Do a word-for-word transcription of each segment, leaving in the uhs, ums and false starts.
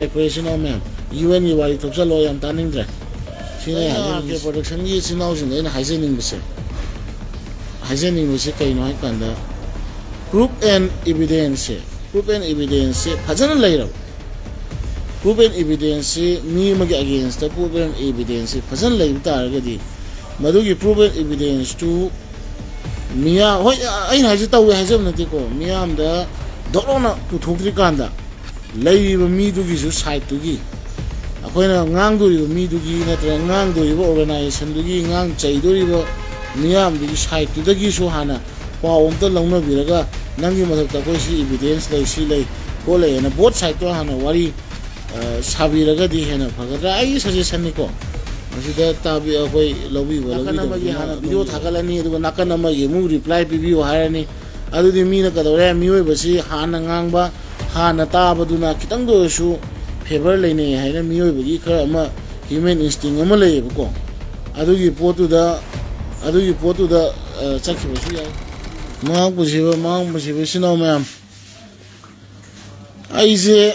ꯑꯩꯈꯣꯏ ꯏꯆꯤꯟ ꯏꯅꯥꯎ ꯃꯌꯥꯝ, ꯌꯨ ꯑꯦꯟꯒꯤ ꯋꯥꯔꯤ ꯊꯣꯛꯆꯜꯂꯣ, ꯌꯥꯝ ꯇꯥꯅꯤꯡꯗ꯭ꯔꯦ꯫ ꯁꯤꯅ ꯑꯩꯅ ꯌꯥꯅꯤꯡꯉꯤꯁꯦ꯫ ꯑꯥꯔ ꯀꯦ ꯄ꯭ꯔꯣꯗꯛꯁꯟꯒꯤ ꯏꯆꯤꯟ ꯏꯅꯥꯎꯁꯤꯡꯗ ꯑꯩꯅ ꯍꯥꯏꯖꯅꯤꯡꯕꯁꯦ, ꯍꯥꯏꯖꯅꯤꯡꯕꯁꯦ ꯀꯩꯅꯣ ꯍꯥꯏ ꯀꯥꯟꯗ, proof and evidence say, proof and evidence ꯁꯦ ꯐꯖꯅ ꯂꯩꯔꯕ, proof and evidence ꯁꯦ, ꯃꯤ ꯑꯃꯒꯤ against ꯇ proof and evidence ꯁꯦ ꯐꯖꯅ ꯂꯩꯕ ꯇꯥꯔꯒꯗꯤ, ꯃꯗꯨꯒꯤ proof and evidence ꯇꯨ ꯃꯤꯌꯥꯝ, ꯍꯣꯏ, ꯑꯩꯅ ꯍꯥꯏꯁꯦ ꯇꯧꯋꯦ ꯍꯥꯏꯖꯕ ꯅꯠꯇꯦꯀꯣ, ꯃꯤꯌꯥꯝꯗ ꯗꯣꯛ ꯂꯥꯎꯅ ꯄꯨꯊꯣꯛꯇ꯭ꯔꯤꯀꯥꯟꯗ, ꯂꯩꯔꯤꯕ ꯃꯤꯗꯨꯒꯤꯁꯨ side ꯇꯨꯒꯤ, ꯑꯩꯈꯣꯏꯅ ꯉꯥꯡꯗꯣꯔꯤꯕ ꯃꯤꯗꯨꯒꯤ ꯅꯠꯇ꯭ꯔꯒ ꯉꯥꯡꯗꯣꯔꯤꯕ organization ꯗꯨꯒꯤ, ꯉꯥꯡ ꯆꯩꯗꯣꯔꯤꯕ ꯃꯤꯌꯥꯝꯗꯨꯒꯤ side ꯇꯨꯗꯒꯤꯁꯨ ꯍꯥꯟꯅ ꯄꯥꯎ ꯑꯝꯇ ꯂꯧꯅꯕꯤꯔꯒ, "ꯅꯪꯒꯤ ꯃꯊꯛꯇ ꯑꯩꯈꯣꯏ ꯁꯤ evidence ꯂꯩ, ꯁꯤ ꯂꯩ, ꯈꯣꯠꯂꯦꯅ" both side ꯇꯣ ꯍꯥꯟꯅ ꯋꯥꯔꯤ, ꯑ, ꯁꯥꯕꯤꯔꯒꯗꯤ ꯍꯦꯟꯅ ꯐꯒꯗ꯭ꯔꯥ? ꯑꯩꯒꯤ suggestion ꯅꯤꯀꯣ꯫ ꯃꯁꯤꯗ ꯇꯥꯕꯤ-, ꯑꯩꯈꯣꯏ ꯂꯧꯕꯤꯕ ꯅꯥꯀꯟ ꯂꯧꯕꯤꯗꯕ ꯑꯃꯒꯤ ꯑꯗꯨꯅ ꯍꯥꯟꯅ video ꯊꯥꯒꯠꯂꯅꯤ, ꯑꯗꯨꯒ ꯅꯥꯀꯟ ꯑꯃꯒꯤ ꯑꯃꯨꯛ reply ꯄꯤꯕꯤꯌꯨ ꯍꯥꯏꯔꯅꯤ꯫ ꯑꯗꯨꯗꯤ ꯃꯤꯅ ꯀꯩꯗꯧꯔꯦ? ꯃꯤꯑꯣꯏꯕꯁꯤ ꯍꯥꯟꯅ ꯉꯥꯡꯕ, ꯍꯥꯟꯅ ꯇꯥꯕꯗꯨꯅ ꯈꯤꯇꯪꯗ ꯑꯣꯏꯔꯁꯨ favour ꯂꯩꯅꯩ ꯍꯥꯏꯅ ꯃꯤꯑꯣꯏꯕꯒꯤ ꯈꯔ ꯑꯃ human instinct ꯑꯃ ꯂꯩꯌꯦꯕꯀꯣ꯫ ꯑꯗꯨꯒꯤ ꯄꯣꯠꯇꯨꯗ, ꯑꯗꯨꯒꯤ ꯄꯣꯠꯇꯨꯗ, ꯑ, ꯆꯠꯈꯤꯕꯁꯨ ꯌꯥꯏ꯫ ꯃꯍꯥꯛ ꯄꯨꯟꯁꯤꯕ, ꯃꯍꯥꯛ ꯄꯨꯟꯁꯤꯕ ꯏꯆꯤꯟ ꯏꯅꯥꯎ ꯃꯌꯥꯝ, ꯑꯩꯁꯦ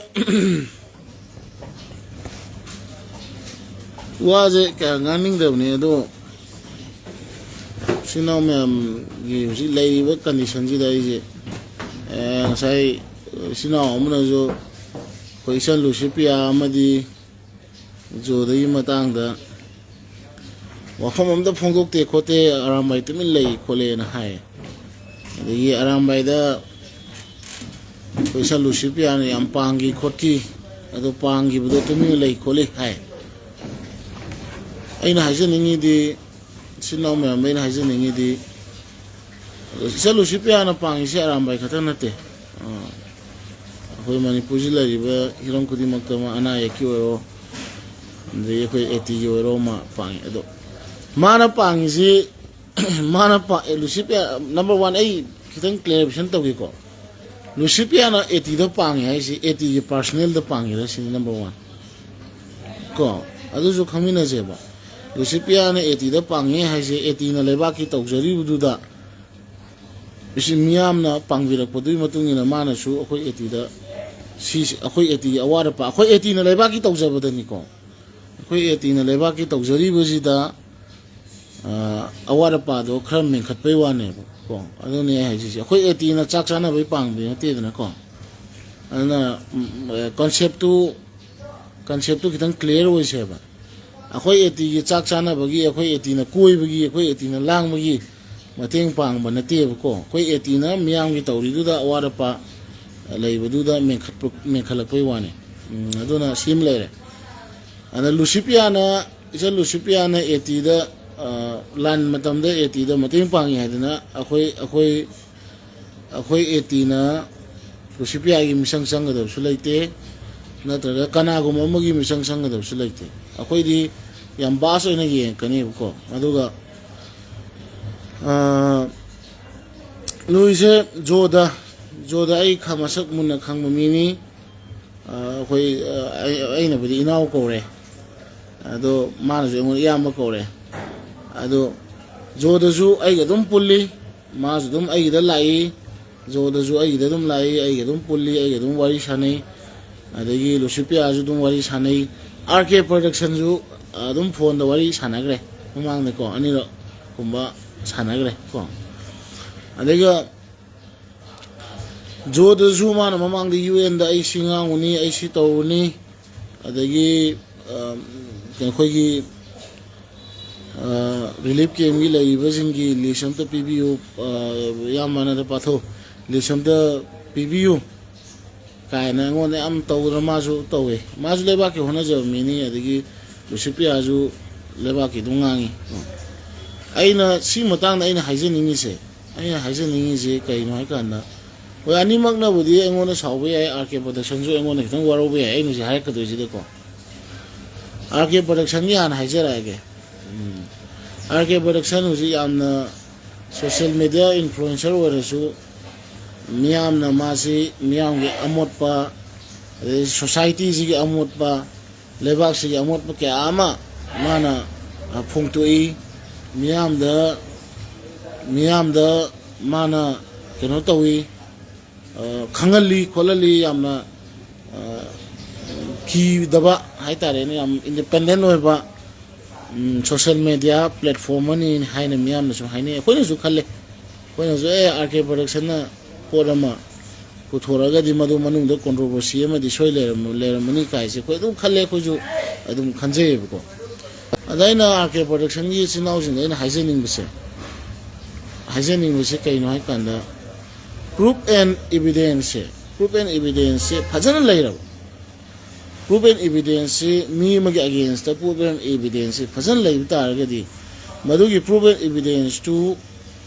ꯋꯥꯁꯦ ꯀꯌꯥ ꯉꯥꯡꯅꯤꯡꯗꯕꯅꯤ, ꯑꯗꯣ ꯏꯆꯤꯟ ꯏꯅꯥꯎ ꯃꯌꯥꯝꯒꯤ ꯍꯧꯖꯤꯛ ꯂꯩꯔꯤꯕ condition ꯁꯤꯗ ꯑꯩꯁꯦ, ꯑꯦ, ꯉꯁꯥꯏ ꯏꯆꯤꯟ ꯏꯅꯥꯎ ꯑꯃꯅꯁꯨ ꯑꯩꯈꯣꯏ ꯏꯆꯟ ꯂꯨꯁꯤꯄ꯭ꯔꯤꯌꯥ ꯑꯃꯗꯤ ꯖꯣꯗꯒꯤ ꯃꯇꯥꯡꯗ ꯋꯥꯐꯝ ꯑꯝꯇ ꯐꯣꯡꯗꯣꯛꯇꯦ ꯈꯣꯠꯇꯦ, ꯑꯔꯥꯝꯕꯥꯏ ꯇꯨꯃꯤꯟ ꯂꯩ ꯈꯣꯠꯂꯦꯅ ꯍꯥꯏ꯫ ꯑꯗꯒꯤ ꯑꯔꯥꯝꯕꯥꯏꯗ ꯑꯩꯈꯣꯏ ꯏꯆꯟ ꯂꯨꯁꯤꯄ꯭ꯔꯤꯌꯥꯅ ꯌꯥꯝ ꯄꯥꯡꯈꯤ ꯈꯣꯠꯈꯤ, ꯑꯗꯣ ꯄꯥꯡꯈꯤꯕꯗꯣ ꯇꯨꯃꯤꯟꯅ ꯂꯩ ꯈꯣꯠꯂꯤ ꯍꯥꯏ꯫ ꯑꯩꯅ ꯍꯥꯏꯖꯅꯤꯡꯉꯤꯗꯤ, ꯏꯆꯤꯟ ꯏꯅꯥꯎ ꯃꯌꯥꯝꯗ ꯑꯩꯅ ꯍꯥꯏꯖꯅꯤꯡꯉꯤꯗꯤ, ꯑꯗꯣ ꯏꯆꯟ ꯂꯨꯁꯤꯄ꯭ꯔꯤꯌꯥꯅ ꯄꯥꯡꯉꯤꯁꯦ ꯑꯔꯥꯝꯕꯥꯏ ꯈꯛꯇ ꯅꯠꯇꯦ꯫ ꯑꯥ, ꯑꯩꯈꯣꯏ ꯃꯅꯤꯄꯨꯔꯁꯤ ꯂꯩꯔꯤꯕ ꯍꯤꯔꯝ ꯈꯨꯗꯤꯡꯃꯛꯇ ꯃꯥ ꯑꯅꯥ ꯑꯌꯦꯛꯀꯤ ꯑꯣꯏꯔꯣ, ꯑꯗꯒꯤ ꯑꯩꯈꯣꯏ ꯑꯦ ꯇꯤꯒꯤ ꯑꯣꯏꯔꯣ ꯃꯥ ꯄꯥꯡꯉꯤ꯫ ꯑꯗꯣ ꯃꯥꯅ ꯄꯥꯡꯉꯤꯁꯤ, ꯃꯥꯅ ꯄꯥ-, ꯑꯦ, ꯂꯨꯁꯤꯄ꯭ꯔꯤꯌꯥ, number one, ꯑꯩ ꯈꯤꯇꯪ clarification ꯇꯧꯒꯦꯀꯣ꯫ ꯂꯨꯁꯤꯄ꯭ꯔꯤꯌꯥꯅ ꯑꯦ ꯇꯤꯗ ꯄꯥꯡꯉꯤ ꯍꯥꯏꯁꯤ ꯑꯦ ꯇꯤꯒꯤ personal ꯗ ꯄꯥꯡꯉꯤꯔ ꯁꯤꯅꯤ number one꯫ ꯀꯣ, ꯑꯗꯨꯁꯨ ꯈꯪꯃꯤꯟꯅꯁꯦꯕ꯫ ꯂꯨꯁꯤꯄ꯭ꯔꯤꯌꯥꯅ ꯑꯦ ꯇꯤꯗ ꯄꯥꯡꯉꯤ ꯍꯥꯏꯁꯦ ꯑꯦ ꯇꯤꯅ ꯂꯩꯕꯥꯛꯀꯤ ꯇꯧꯖꯔꯤꯕꯗꯨꯗ ꯃꯁꯤ ꯃꯤꯌꯥꯝꯅ ꯄꯥꯡꯕꯤꯔꯛꯄꯗꯨꯒꯤ ꯃꯇꯨꯡ ꯏꯟꯅ ꯃꯥꯅꯁꯨ ꯑꯩꯈꯣꯏ ꯑꯦ ꯇꯤꯗ ꯁꯤ ꯑꯩꯈꯣꯏ ꯑꯦ ꯇꯤꯒꯤ ꯑꯋꯥꯠ ꯑꯄꯥ, ꯑꯩꯈꯣꯏ ꯑꯦ ꯇꯤꯅ ꯂꯩꯕꯥꯛꯀꯤ ꯇꯧꯖꯕꯗꯅꯤꯀꯣ꯫ ꯑꯩꯈꯣꯏ ꯑꯦ ꯇꯤꯅ ꯂꯩꯕꯥꯛꯀꯤ ꯇꯧꯖꯔꯤꯕꯁꯤꯗ, ꯑ, ꯑꯋꯥꯠ ꯑꯄꯥꯗꯣ ꯈꯔ ꯃꯦꯟꯈꯠꯄꯩ ꯋꯥꯅꯦꯕ ꯀꯣ꯫ ꯑꯗꯨꯅꯦ ꯑꯩ ꯍꯥꯏꯖꯔꯤꯁꯦ, ꯑꯩꯈꯣꯏ ꯑꯦ ꯇꯤꯅ ꯆꯥꯛ ꯆꯥꯅꯕꯒꯤ ꯄꯥꯡꯕꯗꯤ ꯅꯠꯇꯦꯗꯅꯀꯣ꯫ ꯑꯗꯨꯅ, ꯎꯝ, ꯑ, ꯀꯟꯁꯦꯞꯇꯨ, ꯀꯟꯁꯦꯞꯇꯨ ꯈꯤꯇꯪ ꯀ꯭ꯂꯤꯌꯥꯔ ꯑꯣꯏꯁꯦꯕ꯫ ꯑꯩꯈꯣꯏ ꯑꯦ ꯇꯤꯒꯤ ꯆꯥꯛ ꯆꯥꯅꯕꯒꯤ, ꯑꯩꯈꯣꯏ ꯑꯦ ꯇꯤꯅ ꯀꯣꯏꯕꯒꯤ, ꯑꯩꯈꯣꯏ ꯑꯦ ꯇꯤꯅ ꯂꯥꯡꯕꯒꯤ ꯃꯇꯦꯡ ꯄꯥꯡꯕ ꯅꯠꯇꯦꯕꯀꯣ꯫ ꯑꯩꯈꯣꯏ ꯑꯦ ꯇꯤꯅ ꯃꯤꯌꯥꯝꯒꯤ ꯇꯧꯔꯤꯗꯨꯗ, ꯑꯋꯥꯠ ꯑꯄꯥ ꯂꯩꯕꯗꯨꯗ ꯃꯦꯟꯈꯠꯄ, ꯃꯦꯟꯈꯠꯂꯛꯄꯩ ꯋꯥꯅꯤ꯫ ꯎꯝ, ꯑꯗꯨꯅ ꯁꯤꯃ ꯂꯩꯔꯦ꯫ ꯑꯗ ꯂꯨꯁꯤꯄꯤꯌꯥꯅ, ꯏꯆꯟ ꯂꯨꯁꯤꯄꯤꯌꯥꯅ ꯑꯦ ꯇꯤꯗ, ꯑ, ꯂꯥꯟ ꯃꯇꯝꯗ ꯑꯦ ꯇꯤꯗ ꯃꯇꯦꯡ ꯄꯥꯡꯉꯤ ꯍꯥꯏꯗꯅ ꯑꯩꯈꯣꯏ, ꯑꯩꯈꯣꯏ, ꯑꯩꯈꯣꯏ ꯑꯦ ꯇꯤꯅ ꯂꯨꯁꯤꯄꯤꯌꯥꯒꯤ ꯃꯤꯆꯪ ꯆꯪꯒꯗꯕꯁꯨ ꯂꯩꯇꯦ, ꯅꯠꯇ꯭ꯔꯒ ꯀꯅꯥꯒꯨꯝꯕ ꯑꯃꯒꯤ ꯃꯤꯆꯪ ꯆꯪꯒꯗꯕꯁꯨ ꯂꯩꯇꯦ꯫ ꯑꯩꯈꯣꯏꯗꯤ ꯌꯥꯝ ꯚꯥꯁ ꯑꯣꯏꯅ ꯌꯦꯡꯉꯛꯀꯅꯦꯕꯀꯣ꯫ ꯑꯗꯨꯒ, ꯑ, ꯅꯣꯏꯁꯦ ꯖꯣꯗ, ꯖꯣꯗ ꯑꯩ ꯈ-, ꯃꯁꯛ ꯃꯨꯟꯅ ꯈꯪꯕ ꯃꯤꯅꯤ꯫ ꯑ, ꯑꯩꯈꯣꯏ, ꯑ, ꯑꯩ-, ꯑꯩꯅꯕꯨꯗꯤ ꯏꯅꯥꯎ ꯀꯧꯔꯦ, ꯑꯗꯣ ꯃꯥꯅꯁꯨ ꯑꯩꯉꯣꯟꯗ ꯏꯌꯥꯝꯕ ꯀꯧꯔꯦ꯫ ꯑꯗꯣ ꯖꯣꯗꯁꯨ ꯑꯩꯒ ꯑꯗꯨꯝ ꯄꯨꯜꯂꯤ, ꯃꯥꯁꯨ ꯑꯗꯨꯝ ꯑꯩꯒꯤꯗ ꯂꯥꯛꯏ, ꯖꯣꯗꯁꯨ ꯑꯩꯒꯤꯗ ꯑꯗꯨꯝ ꯂꯥꯛꯏ, ꯑꯩꯒ ꯑꯗꯨꯝ ꯄꯨꯜꯂꯤ, ꯑꯩꯒ ꯑꯗꯨꯝ ꯋꯥꯔꯤ ꯁꯥꯟꯅꯩ꯫ ꯑꯗꯒꯤ ꯂꯨꯁꯤꯄꯤꯌꯥꯁꯨ ꯑꯗꯨꯝ ꯋꯥꯔꯤ ꯁꯥꯟꯅꯩ꯫ ꯑꯥꯔ ꯀꯦ ꯄ꯭ꯔꯗꯛꯁꯟꯁꯨ ꯑꯗꯨꯝ ꯐꯣꯟꯗ ꯋꯥꯔꯤ ꯁꯥꯟꯅꯈ꯭ꯔꯦ, ꯃꯃꯥꯡꯗꯀꯣ ꯑꯅꯤꯔꯛ ꯀꯨꯝꯕ ꯁꯥꯟꯅꯈ꯭ꯔꯦ ꯀꯣ꯫ ꯑꯗꯨꯒ ꯖꯣꯗꯁꯨ ꯃꯥꯅ ꯃꯃꯥꯡꯗ ꯌꯨ ꯑꯦꯟꯗ ꯑꯩ ꯁꯤ ꯉꯥꯡꯉꯨꯅꯤ, ꯑꯩ ꯁꯤ ꯇꯧꯔꯨꯅꯤ, ꯑꯗꯒꯤ, ꯑ, ꯑꯩꯈꯣꯏꯒꯤ, ꯑ, ꯔꯤꯂꯤꯐ ꯀꯦꯝꯒꯤ ꯂꯩꯔꯤꯕꯁꯤꯡꯒꯤ ꯂꯤꯁ ꯑꯝꯇ ꯄꯤꯕꯤꯌꯨ, ꯑ, ꯏꯌꯥꯝꯕꯅꯗ ꯄꯥꯊꯧ, ꯂꯤꯁ ꯑꯝꯇ ꯄꯤꯕꯤꯌꯨ ꯀꯥꯏꯅ ꯑꯩꯉꯣꯟꯗ ꯌꯥꯝ ꯇꯧꯗꯅ ꯃꯥꯁꯨ ꯇꯧꯋꯦ꯫ ꯃꯥꯁꯨ ꯂꯩꯕꯥꯛꯀꯤ ꯍꯣꯠꯅꯖꯕ ꯃꯤꯅꯤ, ꯑꯗꯒꯤ ꯂꯨꯁꯤꯄꯤꯌꯥꯁꯨ ꯂꯩꯕꯥꯛꯀꯤ ꯑꯗꯨꯝ ꯉꯥꯡꯉꯤ꯫ ꯑꯩꯅ ꯁꯤ ꯃꯇꯥꯡꯗ ꯑꯩꯅ ꯍꯥꯏꯖꯅꯤꯡꯉꯤꯁꯦ, ꯑꯩꯅ ꯍꯥꯏꯖꯅꯤꯡꯉꯤꯁꯦ ꯀꯩꯅꯣ ꯍꯥꯏꯀꯥꯟꯗ, ꯍꯣꯏ, ꯑꯅꯤꯃꯛꯅꯕꯨꯗꯤ ꯑꯩꯉꯣꯟꯗ ꯁꯥꯎꯕ ꯌꯥꯏ, ꯑꯥꯔ ꯀꯦ ꯄ꯭ꯔꯗꯛꯁꯟꯁꯨ ꯑꯩꯉꯣꯟꯗ ꯈꯤꯇꯪ ꯋꯥꯔꯧꯕ ꯌꯥꯏ, ꯑꯩꯅ ꯍꯧꯖꯤꯛ ꯍꯥꯏꯔꯛꯀꯗꯣꯏꯁꯤꯗꯀꯣ꯫ ꯑꯥꯔ ꯀꯦ ꯄ꯭ꯔꯗꯛꯁꯟꯒꯤ ꯍꯥꯟꯅ ꯍꯥꯏꯖꯔꯛꯑꯒꯦ꯫ ꯎꯝ꯫ ꯑꯥꯔ ꯀꯦ ꯄ꯭ꯔꯗꯛꯁꯟ ꯍꯧꯖꯤꯛ ꯌꯥꯝꯅ ꯁꯣꯁꯤꯌꯦꯜ ꯃꯦꯗꯤꯌꯥ ꯏꯟꯐ꯭ꯂꯨꯌꯦꯟꯁꯔ ꯑꯣꯏꯔꯁꯨ, ꯃꯤꯌꯥꯝꯅ ꯃꯥꯁꯤ ꯃꯤꯌꯥꯝꯒꯤ ꯑꯃꯣꯠꯄ, ꯑꯗꯩ ꯁꯣꯁꯥꯏꯇꯤꯁꯤꯒꯤ ꯑꯃꯣꯠꯄ, ꯂꯩꯕꯥꯛꯁꯤꯒꯤ ꯑꯃꯣꯠꯄ ꯀꯌꯥ ꯑꯃ ꯃꯥꯅ, ꯑ, ꯐꯣꯡꯗꯣꯛꯏ꯫ ꯃꯤꯌꯥꯝꯗ, ꯃꯤꯌꯥꯝꯗ ꯃꯥꯅ ꯀꯩꯅꯣ ꯇꯧꯏ, ꯑ, ꯈꯪꯍꯜꯂꯤ ꯈꯣꯠꯍꯜꯂꯤ, ꯌꯥꯝꯅ ꯀꯤꯗꯕ ꯍꯥꯏꯇꯥꯔꯦꯅꯦ, ꯌꯥꯝ ꯏꯟꯗꯤꯄꯦꯟꯗꯦꯟ ꯑꯣꯏꯕ ꯁꯣꯁꯦꯜ ꯃꯦꯗꯤꯌꯥ ꯄ꯭ꯂꯦꯠꯐꯣꯝ ꯑꯃꯅꯤ ꯍꯥꯏꯅ ꯃꯤꯌꯥꯝꯅꯁꯨ ꯍꯥꯏꯅꯩ꯫ ꯑꯩꯈꯣꯏꯅꯁꯨ ꯈꯜꯂꯦ, ꯑꯩꯈꯣꯏꯅꯁꯨ ꯑꯦ, ꯑꯥꯔ ꯀꯦ ꯄ꯭ꯔꯗꯛꯁꯟꯅ ꯄꯣꯠ ꯑꯃ ꯄꯨꯊꯣꯔꯛꯑꯒꯗꯤ ꯃꯗꯨ ꯃꯅꯨꯡꯗ ꯀꯣꯟꯇ꯭ꯔꯣꯚꯔꯁꯤ ꯑꯃꯗꯤ ꯁꯣꯏ ꯂꯩꯔꯝ- ꯂꯩꯔꯝꯃꯅꯤ ꯀꯥꯏꯁꯦ ꯑꯩꯈꯣꯏ ꯑꯗꯨꯝ ꯈꯜꯂꯦ, ꯑꯩꯈꯣꯏꯁꯨ ꯑꯗꯨꯝ ꯈꯟꯖꯩꯌꯦꯕꯀꯣ꯫ ꯑꯗ ꯑꯩꯅ ꯑꯥꯔ ꯀꯦ ꯄ꯭ꯔꯗꯛꯁꯟꯒꯤ ꯏꯆꯤꯟ ꯏꯅꯥꯎꯁꯤꯡꯗ ꯑꯩꯅ ꯍꯥꯏꯖꯅꯤꯡꯕꯁꯦ, ꯍꯥꯏꯖꯅꯤꯡꯕꯁꯦ ꯀꯩꯅꯣ ꯍꯥꯏꯀꯥꯟꯗ, ꯄ꯭ꯔꯨꯞ ꯑꯦꯟ ꯏꯕꯤꯗꯦꯟꯁꯁꯦ, ꯄ꯭ꯔꯨꯞ ꯑꯦꯟ ꯏꯕꯤꯗꯦꯟꯁꯁꯦ ꯐꯖꯅ ꯂꯩꯔꯕ, ꯄ꯭ꯔꯨꯞ ꯑꯦꯟ ꯏꯕꯤꯗꯦꯟꯁꯁꯤ, ꯃꯤ ꯑꯃꯒꯤ ꯑꯒꯦꯟꯁꯇ ꯄ꯭ꯔꯨꯞ ꯑꯦꯟ ꯏꯕꯤꯗꯦꯟꯁꯁꯤ ꯐꯖꯅ ꯂꯩꯕ ꯇꯥꯔꯒꯗꯤ, ꯃꯗꯨꯒꯤ ꯄ꯭ꯔꯨꯞ ꯑꯦꯟ ꯏꯕꯤꯗꯦꯟꯁꯇꯨ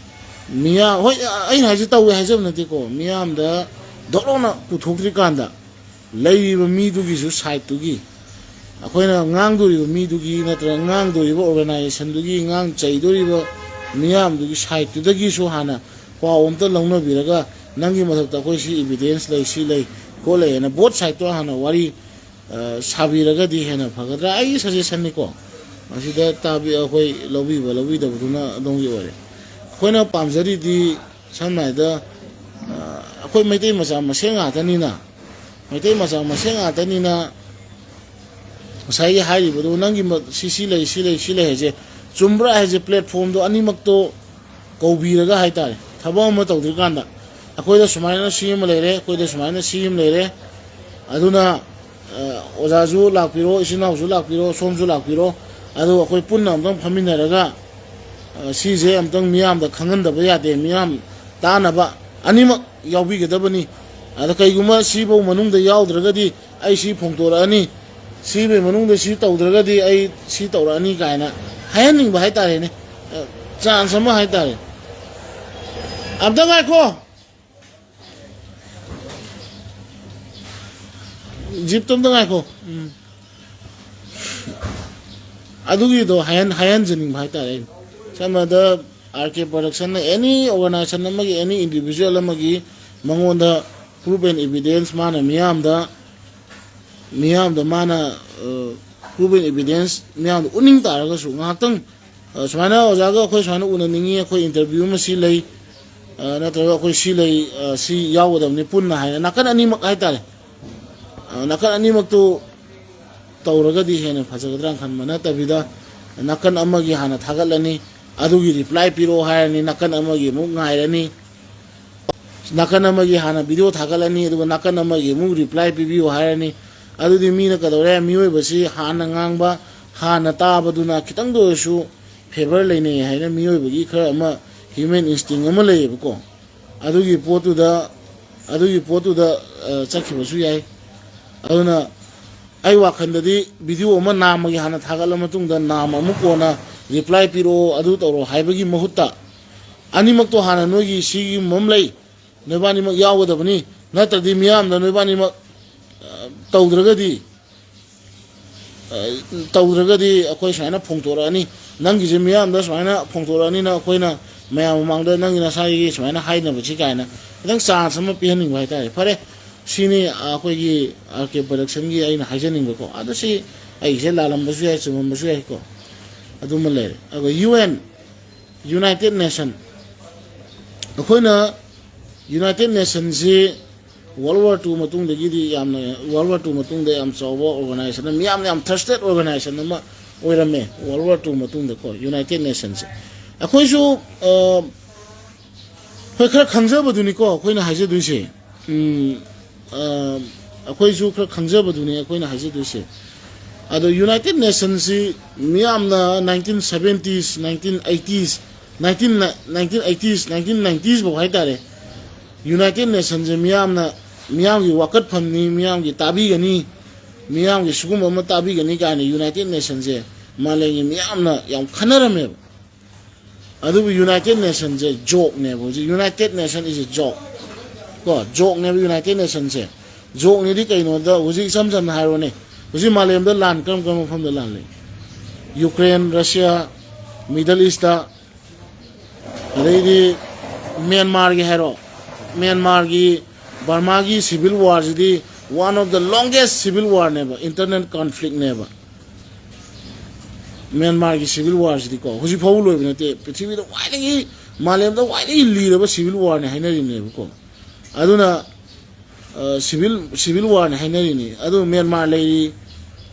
ꯃꯤꯌꯥꯝ, ꯍꯣꯏ, ꯑꯩꯅ ꯍꯥꯏꯁꯦ ꯇꯧꯋꯦ ꯍꯥꯏꯖꯕ ꯅꯠꯇꯦꯀꯣ, ꯃꯤꯌꯥꯝꯗ ꯗꯣꯛ ꯂꯥꯎꯅ ꯄꯨꯊꯣꯛꯇ꯭ꯔꯤꯀꯥꯟꯗ ꯂꯩꯔꯤꯕ ꯃꯤꯗꯨꯒꯤꯁꯨ ꯁꯥꯏꯠꯇꯨꯒꯤ, ꯑꯩꯈꯣꯏꯅ ꯉꯥꯡꯗꯣꯔꯤꯕ ꯃꯤꯗꯨꯒꯤ ꯅꯠꯇ꯭ꯔꯒ ꯉꯥꯡꯗꯣꯔꯤꯕ ꯑꯣꯔꯒꯅꯥꯏꯖꯦꯁꯟꯗꯨꯒꯤ, ꯉꯥꯡ ꯆꯩꯗꯣꯔꯤꯕ ꯃꯤꯌꯥꯝꯗꯨꯒꯤ ꯁꯥꯏꯠꯇꯨꯗꯒꯤꯁꯨ ꯍꯥꯟꯅ ꯄꯥꯎ ꯑꯝꯇ ꯂꯧꯅꯕꯤꯔꯒ, ꯅꯪꯒꯤ ꯃꯊꯛꯇ ꯑꯩꯈꯣꯏ ꯁꯤ ꯏꯕꯤꯗꯦꯟꯁ ꯂꯩ, ꯁꯤ ꯂꯩ, ꯈꯣꯠꯂꯦꯅ ꯕꯣꯠ ꯁꯥꯏꯠꯇꯣ ꯍꯥꯟꯅ ꯋꯥꯔꯤ ꯑ, ꯁꯥꯕꯤꯔꯒꯗꯤ ꯍꯦꯟꯅ ꯐꯒꯗ꯭ꯔꯥ? ꯑꯩꯒꯤ ꯁꯖꯦꯁꯟꯅꯤꯀꯣ꯫ ꯃꯁꯤꯗ ꯇꯥꯕꯤ-, ꯑꯩꯈꯣꯏ ꯂꯧꯕꯤꯕ ꯂꯧꯕꯤꯗꯕꯗꯨꯅ ꯑꯗꯣꯝꯒꯤ ꯑꯣꯏꯔꯦ꯫ ꯑꯩꯈꯣꯏꯅ ꯄꯥꯝꯖꯔꯤꯗꯤ, ꯁꯝꯅ ꯍꯥꯏꯗ, ꯑ, ꯑꯩꯈꯣꯏ ꯃꯩꯇꯩ ꯃꯆꯥ ꯃꯁꯦꯟ ꯉꯥꯛꯇꯅꯤꯅ, ꯃꯩꯇꯩ ꯃꯆꯥ ꯃꯁꯦꯟ ꯉꯥꯛꯇꯅꯤꯅ, ꯉꯁꯥꯏꯒꯤ ꯍꯥꯏꯔꯤꯕꯗꯣ, ꯅꯪꯒꯤ ꯃ-, ꯁꯤ, ꯁꯤ ꯂꯩ, ꯁꯤ ꯂꯩ, ꯁꯤ ꯂꯩ ꯍꯥꯏꯁꯦ ꯆꯨꯝꯕ꯭ꯔꯥ ꯍꯥꯏꯁꯦ, ꯄ꯭ꯂꯦꯠꯐꯣꯝꯗꯣ ꯑꯅꯤꯃꯛꯇꯣ ꯀꯧꯕꯤꯔꯒ ꯍꯥꯏꯇꯥꯔꯦ, ꯊꯕꯛ ꯑꯃ ꯇꯧꯗ꯭ꯔꯤꯀꯥꯟꯗ, ꯑꯩꯈꯣꯏꯗ ꯁꯨꯃꯥꯏꯅ ꯁꯤ ꯑꯃ ꯂꯩꯔꯦ, ꯑꯩꯈꯣꯏꯗ ꯁꯨꯃꯥꯏꯅ ꯁꯤ ꯑꯃ ꯂꯩꯔꯦ, ꯑꯗꯨꯅ, ꯑ, ꯑꯣꯖꯥꯁꯨ ꯂꯥꯛꯄꯤꯔꯣ, ꯏꯆꯤꯟ ꯏꯅꯥꯎꯁꯨ ꯂꯥꯛꯄꯤꯔꯣ, ꯁꯣꯝꯁꯨ ꯂꯥꯛꯄꯤꯔꯣ, ꯑꯗꯨ ꯑꯩꯈꯣꯏ ꯄꯨꯟꯅ ꯑꯝꯇꯪ ꯐꯝꯃꯤꯟꯅꯔꯒ, ꯑ, ꯁꯤꯁꯦ ꯑꯝꯇꯪ ꯃꯤꯌꯥꯝꯗ ꯈꯪꯍꯟꯗꯕ ꯌꯥꯗꯦ, ꯃꯤꯌꯥꯝ ꯇꯥꯅꯕ ꯑꯅꯤꯃꯛ ꯌꯥꯎꯕꯤꯒꯗꯕꯅꯤ꯫ ꯑꯗ ꯀꯩꯒꯨꯝꯕ ꯁꯤꯐꯧ ꯃꯅꯨꯡꯗ ꯌꯥꯎꯗ꯭ꯔꯒꯗꯤ ꯑꯩ ꯁꯤ ꯐꯣꯡꯗꯣꯔꯛꯑꯅꯤ, ꯁꯤꯕꯩ ꯃꯅꯨꯡꯗ ꯁꯤ ꯇꯧꯗ꯭ꯔꯒꯗꯤ ꯑꯩ ꯁꯤ ꯇꯧꯔꯛꯑꯅꯤ ꯀꯥꯏꯅ ꯍꯥꯏꯍꯟꯅꯤꯡꯕ ꯍꯥꯏꯇꯥꯔꯦꯅꯦ꯫ ꯑ, ꯆꯥꯟꯁ ꯑꯃ ꯍꯥꯏꯇꯥꯔꯦ꯫ ꯑꯝꯇ ꯉꯥꯏꯈꯣ꯫ ꯖꯤꯞꯇꯣ ꯑꯝꯇ ꯉꯥꯏꯈꯣ꯫ ꯎꯝ꯫ ꯑꯗꯨꯒꯤꯗꯣ ꯍꯥꯏꯍꯟ-, ꯍꯥꯏꯍꯟꯖꯅꯤꯡꯕ ꯍꯥꯏꯇꯥꯔꯦ ꯑꯩꯅ꯫ ꯁꯝꯅ ꯍꯥꯏꯔꯕꯗ, ꯑꯥꯔ ꯀꯦ ꯄ꯭ꯔꯗꯛꯁꯟꯅ ꯑꯦꯅꯤ ꯑꯣꯔꯒꯅꯥꯏꯖꯦꯁꯟ ꯑꯃꯒꯤ, ꯑꯦꯅꯤ ꯏꯟꯗꯤꯕꯤꯖꯨꯋꯦꯜ ꯑꯃꯒꯤ ꯃꯉꯣꯟꯗ ꯄ꯭ꯔꯨꯐ ꯑꯦꯟ ꯏꯕꯤꯗꯦꯟꯁ ꯃꯥꯅ ꯃꯤꯌꯥꯝꯗ, ꯃꯤꯌꯥꯝꯗ ꯃꯥꯅ, ꯑ, ꯄ꯭ꯔꯨꯐ ꯑꯦꯟ ꯏꯕꯤꯗꯦꯟꯁ ꯃꯤꯌꯥꯝꯗ ꯎꯠꯅꯤꯡ ꯇꯥꯔꯒꯁꯨ, ꯉꯥꯏꯍꯥꯛꯇꯪ, ꯑ, ꯁꯨꯃꯥꯏꯅ ꯑꯣꯖꯥꯒ ꯑꯩꯈꯣꯏ ꯁꯨꯃꯥꯏꯅ ꯎꯅꯅꯤꯡꯉꯤ, ꯑꯩꯈꯣꯏ ꯏꯟꯇꯔꯚ꯭ꯌꯨ ꯑꯃ ꯁꯤ ꯂꯩ, ꯑ, ꯅꯠꯇ꯭ꯔꯒ ꯑꯩꯈꯣꯏ ꯁꯤ ꯂꯩ, ꯑ, ꯁꯤ ꯌꯥꯎꯒꯗꯕꯅꯤ ꯄꯨꯟꯅ ꯍꯥꯏꯅ ꯅꯥꯀꯟ ꯑꯅꯤꯃꯛ ꯍꯥꯏꯇꯥꯔꯦ꯫ ꯅꯥꯀꯟ ꯑꯅꯤꯃꯛꯇꯨ ꯇꯧꯔꯒꯗꯤ ꯍꯦꯟꯅ ꯐꯖꯒꯗ꯭ꯔꯥꯅ ꯈꯟꯕ ꯅꯠꯇꯕꯤꯗ, ꯅꯥꯀꯟ ꯑꯃꯒꯤ ꯍꯥꯟꯅ ꯊꯥꯒꯠꯂꯅꯤ, ꯑꯗꯨꯒꯤ ꯔꯤꯄ꯭ꯂꯥꯏ ꯄꯤꯔꯛꯑꯣ ꯍꯥꯏꯔꯅꯤ, ꯅꯥꯀꯟ ꯑꯃꯒꯤ ꯑꯃꯨꯛ ꯉꯥꯏꯔꯅꯤ, ꯅꯥꯀꯟ ꯑꯃꯒꯤ ꯍꯥꯟꯅ ꯚꯤꯗꯤꯑꯣ ꯊꯥꯒꯠꯂꯅꯤ, ꯑꯗꯨꯒ ꯅꯥꯀꯟ ꯑꯃꯒꯤ ꯑꯃꯨꯛ ꯔꯤꯄ꯭ꯂꯥꯏ ꯄꯤꯕꯤꯌꯨ ꯍꯥꯏꯔꯅꯤ꯫ ꯑꯗꯨꯗꯤ ꯃꯤꯅ ꯀꯩꯗꯧꯔꯦ? ꯃꯤꯑꯣꯏꯕꯁꯤ ꯍꯥꯟꯅ ꯉꯥꯡꯕ, ꯍꯥꯟꯅ ꯇꯥꯕꯗꯨꯅ ꯈꯤꯇꯪꯗ ꯑꯣꯏꯔꯁꯨ ꯐꯦꯕꯔ ꯂꯩꯅꯩ ꯍꯥꯏꯅ ꯃꯤꯑꯣꯏꯕꯒꯤ ꯈꯔ ꯑꯃ human instinct ꯑꯃ ꯂꯩꯌꯦꯕꯀꯣ꯫ ꯑꯗꯨꯒꯤ ꯄꯣꯠꯇꯨꯗ, ꯑꯗꯨꯒꯤ ꯄꯣꯠꯇꯨꯗ, ꯑ, ꯆꯠꯈꯤꯕꯁꯨ ꯌꯥꯏ꯫ ꯑꯗꯨꯅ ꯑꯩ ꯋꯥꯈꯜꯗꯗꯤ ꯚꯤꯗꯤꯑꯣ ꯑꯃ ꯅꯥꯝꯃꯒꯤ ꯍꯥꯟꯅ ꯊꯥꯒꯠꯂ ꯃꯇꯨꯡꯗ ꯅꯥꯝꯃ ꯑꯃꯨꯛ ꯀꯣꯟꯅ ꯔꯤꯄ꯭ꯂꯥꯏ ꯄꯤꯔꯛꯑꯣ, ꯑꯗꯨ ꯇꯧꯔꯣ ꯍꯥꯏꯕꯒꯤ ꯃꯍꯨꯠꯇ, ꯑꯅꯤꯃꯛꯇꯣ ꯍꯥꯟꯅ ꯅꯣꯏꯒꯤ ꯁꯤꯒꯨꯝꯕ ꯑꯃ ꯂꯩ, ꯅꯣꯏꯕꯥꯅꯤꯃꯛ ꯌꯥꯎꯒꯗꯕꯅꯤ, ꯅꯠꯇ꯭ꯔꯗꯤ ꯃꯤꯌꯥꯝꯗ ꯅꯣꯏꯕꯥꯅꯤꯃꯛ, ꯑ, ꯇꯧꯗ꯭ꯔꯒꯗꯤ, ꯑ, ꯇꯧꯗ꯭ꯔꯒꯗꯤ ꯑꯩꯈꯣꯏ ꯁꯨꯃꯥꯏꯅ ꯐꯣꯡꯗꯣꯔꯛꯑꯅꯤ, ꯅꯪꯒꯤꯁꯦ ꯃꯤꯌꯥꯝꯗ ꯁꯨꯃꯥꯏꯅ ꯐꯣꯡꯗꯣꯔꯛꯑꯅꯤꯅ ꯑꯩꯈꯣꯏꯅ ꯃꯌꯥꯝ ꯃꯃꯥꯡꯗ ꯅꯪꯒꯤ ꯅꯁꯥꯒꯤ ꯁꯨꯃꯥꯏꯅ ꯍꯥꯏꯅꯕꯁꯤ ꯀꯥꯏꯅ ꯈꯤꯇꯪ ꯆꯥꯟꯁ ꯑꯃ ꯄꯤꯍꯟꯅꯤꯡꯕ ꯍꯥꯏꯇꯥꯔꯦ꯫ ꯐꯔꯦ, ꯁꯤꯅꯤ ꯑꯩꯈꯣꯏꯒꯤ ꯑꯥꯔ ꯀꯦ ꯄ꯭ꯔꯗꯛꯁꯟꯒꯤ ꯑꯩꯅ ꯍꯥꯏꯖꯅꯤꯡꯕꯀꯣ꯫ ꯑꯗꯣ ꯁꯤ ꯑꯩꯒꯤꯁꯦ ꯂꯥꯜꯂꯝꯕꯁꯨ ꯌꯥꯏ, ꯆꯨꯝꯃꯝꯕꯁꯨ ꯌꯥꯏꯀꯣ, ꯑꯗꯨꯃ ꯂꯩꯔꯦ꯫ ꯑꯗꯨꯒ ꯌꯨ ꯑꯦꯟ, ꯌꯨꯅꯥꯏꯇꯦꯠ ꯅꯦꯁꯟ, ꯑꯩꯈꯣꯏꯅ ꯌꯨꯅꯥꯏꯇꯦꯠ ꯅꯦꯁꯟꯁꯤ ꯋꯥꯔꯜ ꯋꯥꯔ ꯇꯨ ꯃꯇꯨꯡꯗꯒꯤꯗꯤ ꯌꯥꯝꯅ, ꯋꯥꯔꯜ ꯋꯥꯔ ꯇꯨ ꯃꯇꯨꯡꯗ ꯌꯥꯝ ꯆꯥꯎꯕ ꯑꯣꯔꯒꯅꯥꯏꯖꯦꯁꯟ, ꯃꯤꯌꯥꯝꯅ ꯌꯥꯝ ꯇ꯭ꯔꯁꯇꯦꯠ ꯑꯣꯔꯒꯅꯥꯏꯖꯦꯁꯟ ꯑꯃ ꯑꯣꯏꯔꯝꯃꯦ ꯋꯥꯔꯜ ꯋꯥꯔ ꯇꯨ ꯃꯇꯨꯡꯗꯀꯣ, ꯌꯨꯅꯥꯏꯇꯦꯠ ꯅꯦꯁꯟꯁꯦ꯫ ꯑꯩꯈꯣꯏꯁꯨ, ꯑ, ꯍꯣꯏ, ꯈꯔ ꯈꯪꯖꯕꯗꯨꯅꯤꯀꯣ ꯑꯩꯈꯣꯏꯅ ꯍꯥꯏꯖꯗꯣꯏꯁꯦ꯫ ꯎꯝ, ꯑ, ꯑꯩꯈꯣꯏꯁꯨ ꯈꯔ ꯈꯪꯖꯕꯗꯨꯅꯤ ꯑꯩꯈꯣꯏꯅ ꯍꯥꯏꯖꯗꯣꯏꯁꯦ꯫ ꯑꯗꯣ ꯌꯨꯅꯥꯏꯇꯦꯠ ꯅꯦꯁꯟꯁꯤ ꯃꯤꯌꯥꯝꯅ nineteen seventies, nineteen eighties, nineteen, nineteen eighties, nineteen nineties ꯐꯥꯎ ꯍꯥꯏꯇꯥꯔꯦ, ꯌꯨꯅꯥꯏꯇꯦꯠ ꯅꯦꯁꯟꯁꯦ ꯃꯤꯌꯥꯝꯅ, ꯃꯤꯌꯥꯝꯒꯤ ꯋꯥꯀꯠꯐꯝꯅꯤ, ꯃꯤꯌꯥꯝꯒꯤ ꯇꯥꯕꯤꯒꯅꯤ, ꯃꯤꯌꯥꯝꯒꯤ ꯁꯤꯒꯨꯝꯕ ꯑꯃ ꯇꯥꯕꯤꯒꯅꯤ ꯀꯥꯏꯅ ꯌꯨꯅꯥꯏꯇꯦꯠ ꯅꯦꯁꯟꯁꯦ ꯃꯥꯂꯦꯝꯒꯤ ꯃꯤꯌꯥꯝꯅ ꯌꯥꯝ ꯈꯟꯅꯔꯝꯃꯦꯕ꯫ ꯑꯗꯨꯕꯨ ꯌꯨꯅꯥꯏꯇꯦꯠ ꯅꯦꯁꯟꯁꯦ ꯖꯣꯛꯅꯦꯕ꯫ ꯍꯧꯖꯤꯛ ꯌꯨꯅꯥꯏꯇꯦꯠ ꯅꯦꯁꯟ ꯏꯁ ꯑꯦ ꯖꯣꯛ ꯀꯣ, ꯖꯣꯛꯅꯦꯕ ꯌꯨꯅꯥꯏꯇꯦꯠ ꯅꯦꯁꯟꯁꯦ꯫ ꯖꯣꯛꯅꯤꯗꯤ ꯀꯩꯅꯣꯗ ꯍꯧꯖꯤꯛ ꯏꯁꯝ ꯁꯝꯅ ꯍꯥꯏꯔꯣꯅꯦ, ꯍꯧꯖꯤꯛ ꯃꯥꯂꯦꯝꯗ ꯂꯥꯟ ꯀꯔꯝ ꯀꯔꯝꯕ ꯃꯐꯝꯗ ꯂꯥꯟ ꯂꯩ? ꯌꯨꯀ꯭ꯔꯦꯟ, ꯔꯁꯤꯌꯥ, ꯃꯤꯗꯜ ꯏꯁꯇ, ꯑꯗꯩꯗꯤ ꯃ꯭ꯌꯥꯟꯃꯥꯔꯒꯤ ꯍꯥꯏꯔꯣ, ꯃ꯭ꯌꯥꯟꯃꯥꯔꯒꯤ, ꯕꯔꯃꯥꯒꯤ ꯁꯤꯚꯤꯜ ꯋꯥꯔꯁꯤꯗꯤ one of the longest civil warꯅꯦꯕ, ꯏꯟꯇꯔꯅꯦꯜ ꯀꯟꯐ꯭ꯂꯤꯛꯅꯦꯕ꯫ ꯃ꯭ꯌꯥꯟꯃꯥꯔꯒꯤ ꯁꯤꯚꯤꯜ ꯋꯥꯔꯁꯤꯗꯤꯀꯣ ꯍꯧꯖꯤꯛ ꯐꯥꯎꯕ ꯂꯣꯏꯕ ꯅꯠꯇꯦ, ꯄ꯭ꯔꯤꯊꯤꯕꯤꯗ ꯈ꯭ꯋꯥꯏꯗꯒꯤ, ꯃꯥꯂꯦꯝꯗ ꯈ꯭ꯋꯥꯏꯗꯒꯤ ꯂꯤꯔꯕ ꯁꯤꯚꯤꯜ ꯋꯥꯔꯅꯦ ꯍꯥꯏꯅꯔꯤꯕꯅꯦꯕꯀꯣ꯫ ꯑꯗꯨꯅ ꯁꯤꯚꯤꯜ ꯁꯤꯚꯤꯜ ꯋꯥꯔꯅꯤ ꯍꯥꯏꯅꯔꯤꯅꯤ꯫ ꯑꯗꯨ ꯃ꯭ꯌꯥꯟꯃꯥꯔ ꯂꯩꯔꯤ,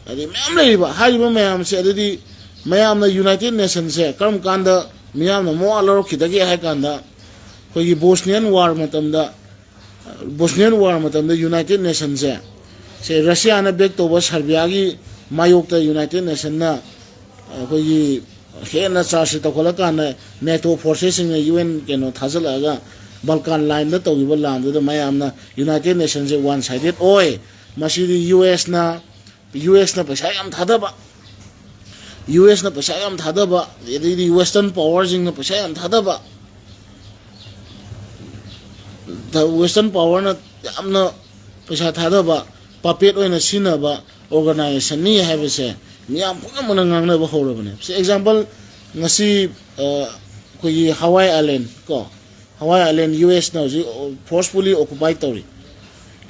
ꯑꯗꯩ ꯃꯌꯥꯝ ꯂꯩꯔꯤꯕ꯫ ꯍꯥꯏꯔꯤꯕ ꯃꯌꯥꯝꯁꯦ, ꯑꯗꯨꯗꯤ ꯃꯌꯥꯝꯅ ꯌꯨꯅꯥꯏꯇꯦꯠ ꯅꯦꯁꯟꯁꯦ ꯀꯔꯝ ꯀꯥꯟꯗ ꯃꯤꯌꯥꯝꯅ ꯃꯋꯥ ꯂꯧꯔꯛꯈꯤꯗꯒꯦ ꯍꯥꯏ ꯀꯥꯟꯗ, ꯑꯩꯈꯣꯏꯒꯤ ꯕꯣꯁꯅꯤꯌꯥꯟ ꯋꯥꯔ ꯃꯇꯝꯗ, ꯕꯣꯁꯅꯤꯌꯥꯟ ꯋꯥꯔ ꯃꯇꯝꯗ ꯌꯨꯅꯥꯏꯇꯦꯠ ꯅꯦꯁꯟꯁꯦ, ꯁꯦ ꯔꯁꯤꯌꯥꯅ ꯕꯦꯛ ꯇꯧꯕ ꯁꯔꯕꯤꯌꯥꯒꯤ ꯃꯥꯌꯣꯛꯇ ꯌꯨꯅꯥꯏꯇꯦꯠ ꯅꯦꯁꯟꯅ ꯑꯩꯈꯣꯏꯒꯤ ꯍꯦꯟꯅ ꯆꯥꯔꯖꯁꯦ ꯇꯧꯈꯠꯂꯀꯥꯟꯗ, ꯅꯦꯇꯣ ꯐꯣꯔꯁꯦꯁꯁꯤꯡꯅ ꯌꯨ ꯑꯦꯟ ꯀꯩꯅꯣ ꯊꯥꯖꯤꯜꯂꯛꯑꯒ ꯕꯜꯀꯥꯟ ꯂꯥꯏꯟꯗ ꯇꯧꯈꯤꯕ ꯂꯥꯟꯗꯨꯗ ꯃꯌꯥꯝꯅ ꯌꯨꯅꯥꯏꯇꯦꯠ ꯅꯦꯁꯟꯁꯦ ꯋꯥꯟ ꯁꯥꯏꯗꯦꯠ ꯑꯣꯏ꯫ ꯃꯁꯤꯗꯤ ꯌꯨ ꯑꯦꯁꯅ, ꯌꯨ ꯑꯦꯁꯅ ꯄꯩꯁꯥ ꯌꯥꯝ ꯊꯥꯗꯕ, ꯌꯨ ꯑꯦꯁꯅ ꯄꯩꯁꯥ ꯌꯥꯝ ꯊꯥꯗꯕ, ꯑꯗꯩꯗꯤ ꯋꯦꯁꯇꯔꯟ ꯄꯥꯋꯔꯁꯤꯡꯅ ꯄꯩꯁꯥ ꯌꯥꯝ ꯊꯥꯗꯕ, ꯋꯦꯁꯇꯔꯟ ꯄꯥꯋꯔꯅ ꯌꯥꯝꯅ ꯄꯩꯁꯥ ꯊꯥꯗꯕ, ꯄꯄꯦꯠ ꯑꯣꯏꯅ ꯁꯤꯖꯤꯟꯅꯕ ꯑꯣꯔꯒꯅꯥꯏꯖꯦꯁꯟꯅꯤ ꯍꯥꯏꯕꯁꯦ ꯃꯤꯌꯥꯝ ꯄꯨꯝꯅꯃꯛꯅ ꯉꯥꯡꯅꯕ ꯍꯧꯔꯕꯅꯦ꯫ ꯁꯤ ꯑꯦꯛꯖꯥꯝꯄꯜ, ꯉꯁꯤ ꯑꯩꯈꯣꯏꯒꯤ ꯍꯋꯥꯏ ꯑꯥꯏꯂꯦꯟ ꯀꯣ, ꯍꯋꯥꯏ ꯑꯥꯏꯂꯦꯟ ꯌꯨ ꯑꯦꯁꯅ ꯍꯧꯖꯤꯛ ꯐꯣꯔꯁꯐꯨꯜꯂꯤ ꯑꯣꯀꯨꯄꯥꯏ ꯇꯧꯔꯤ꯫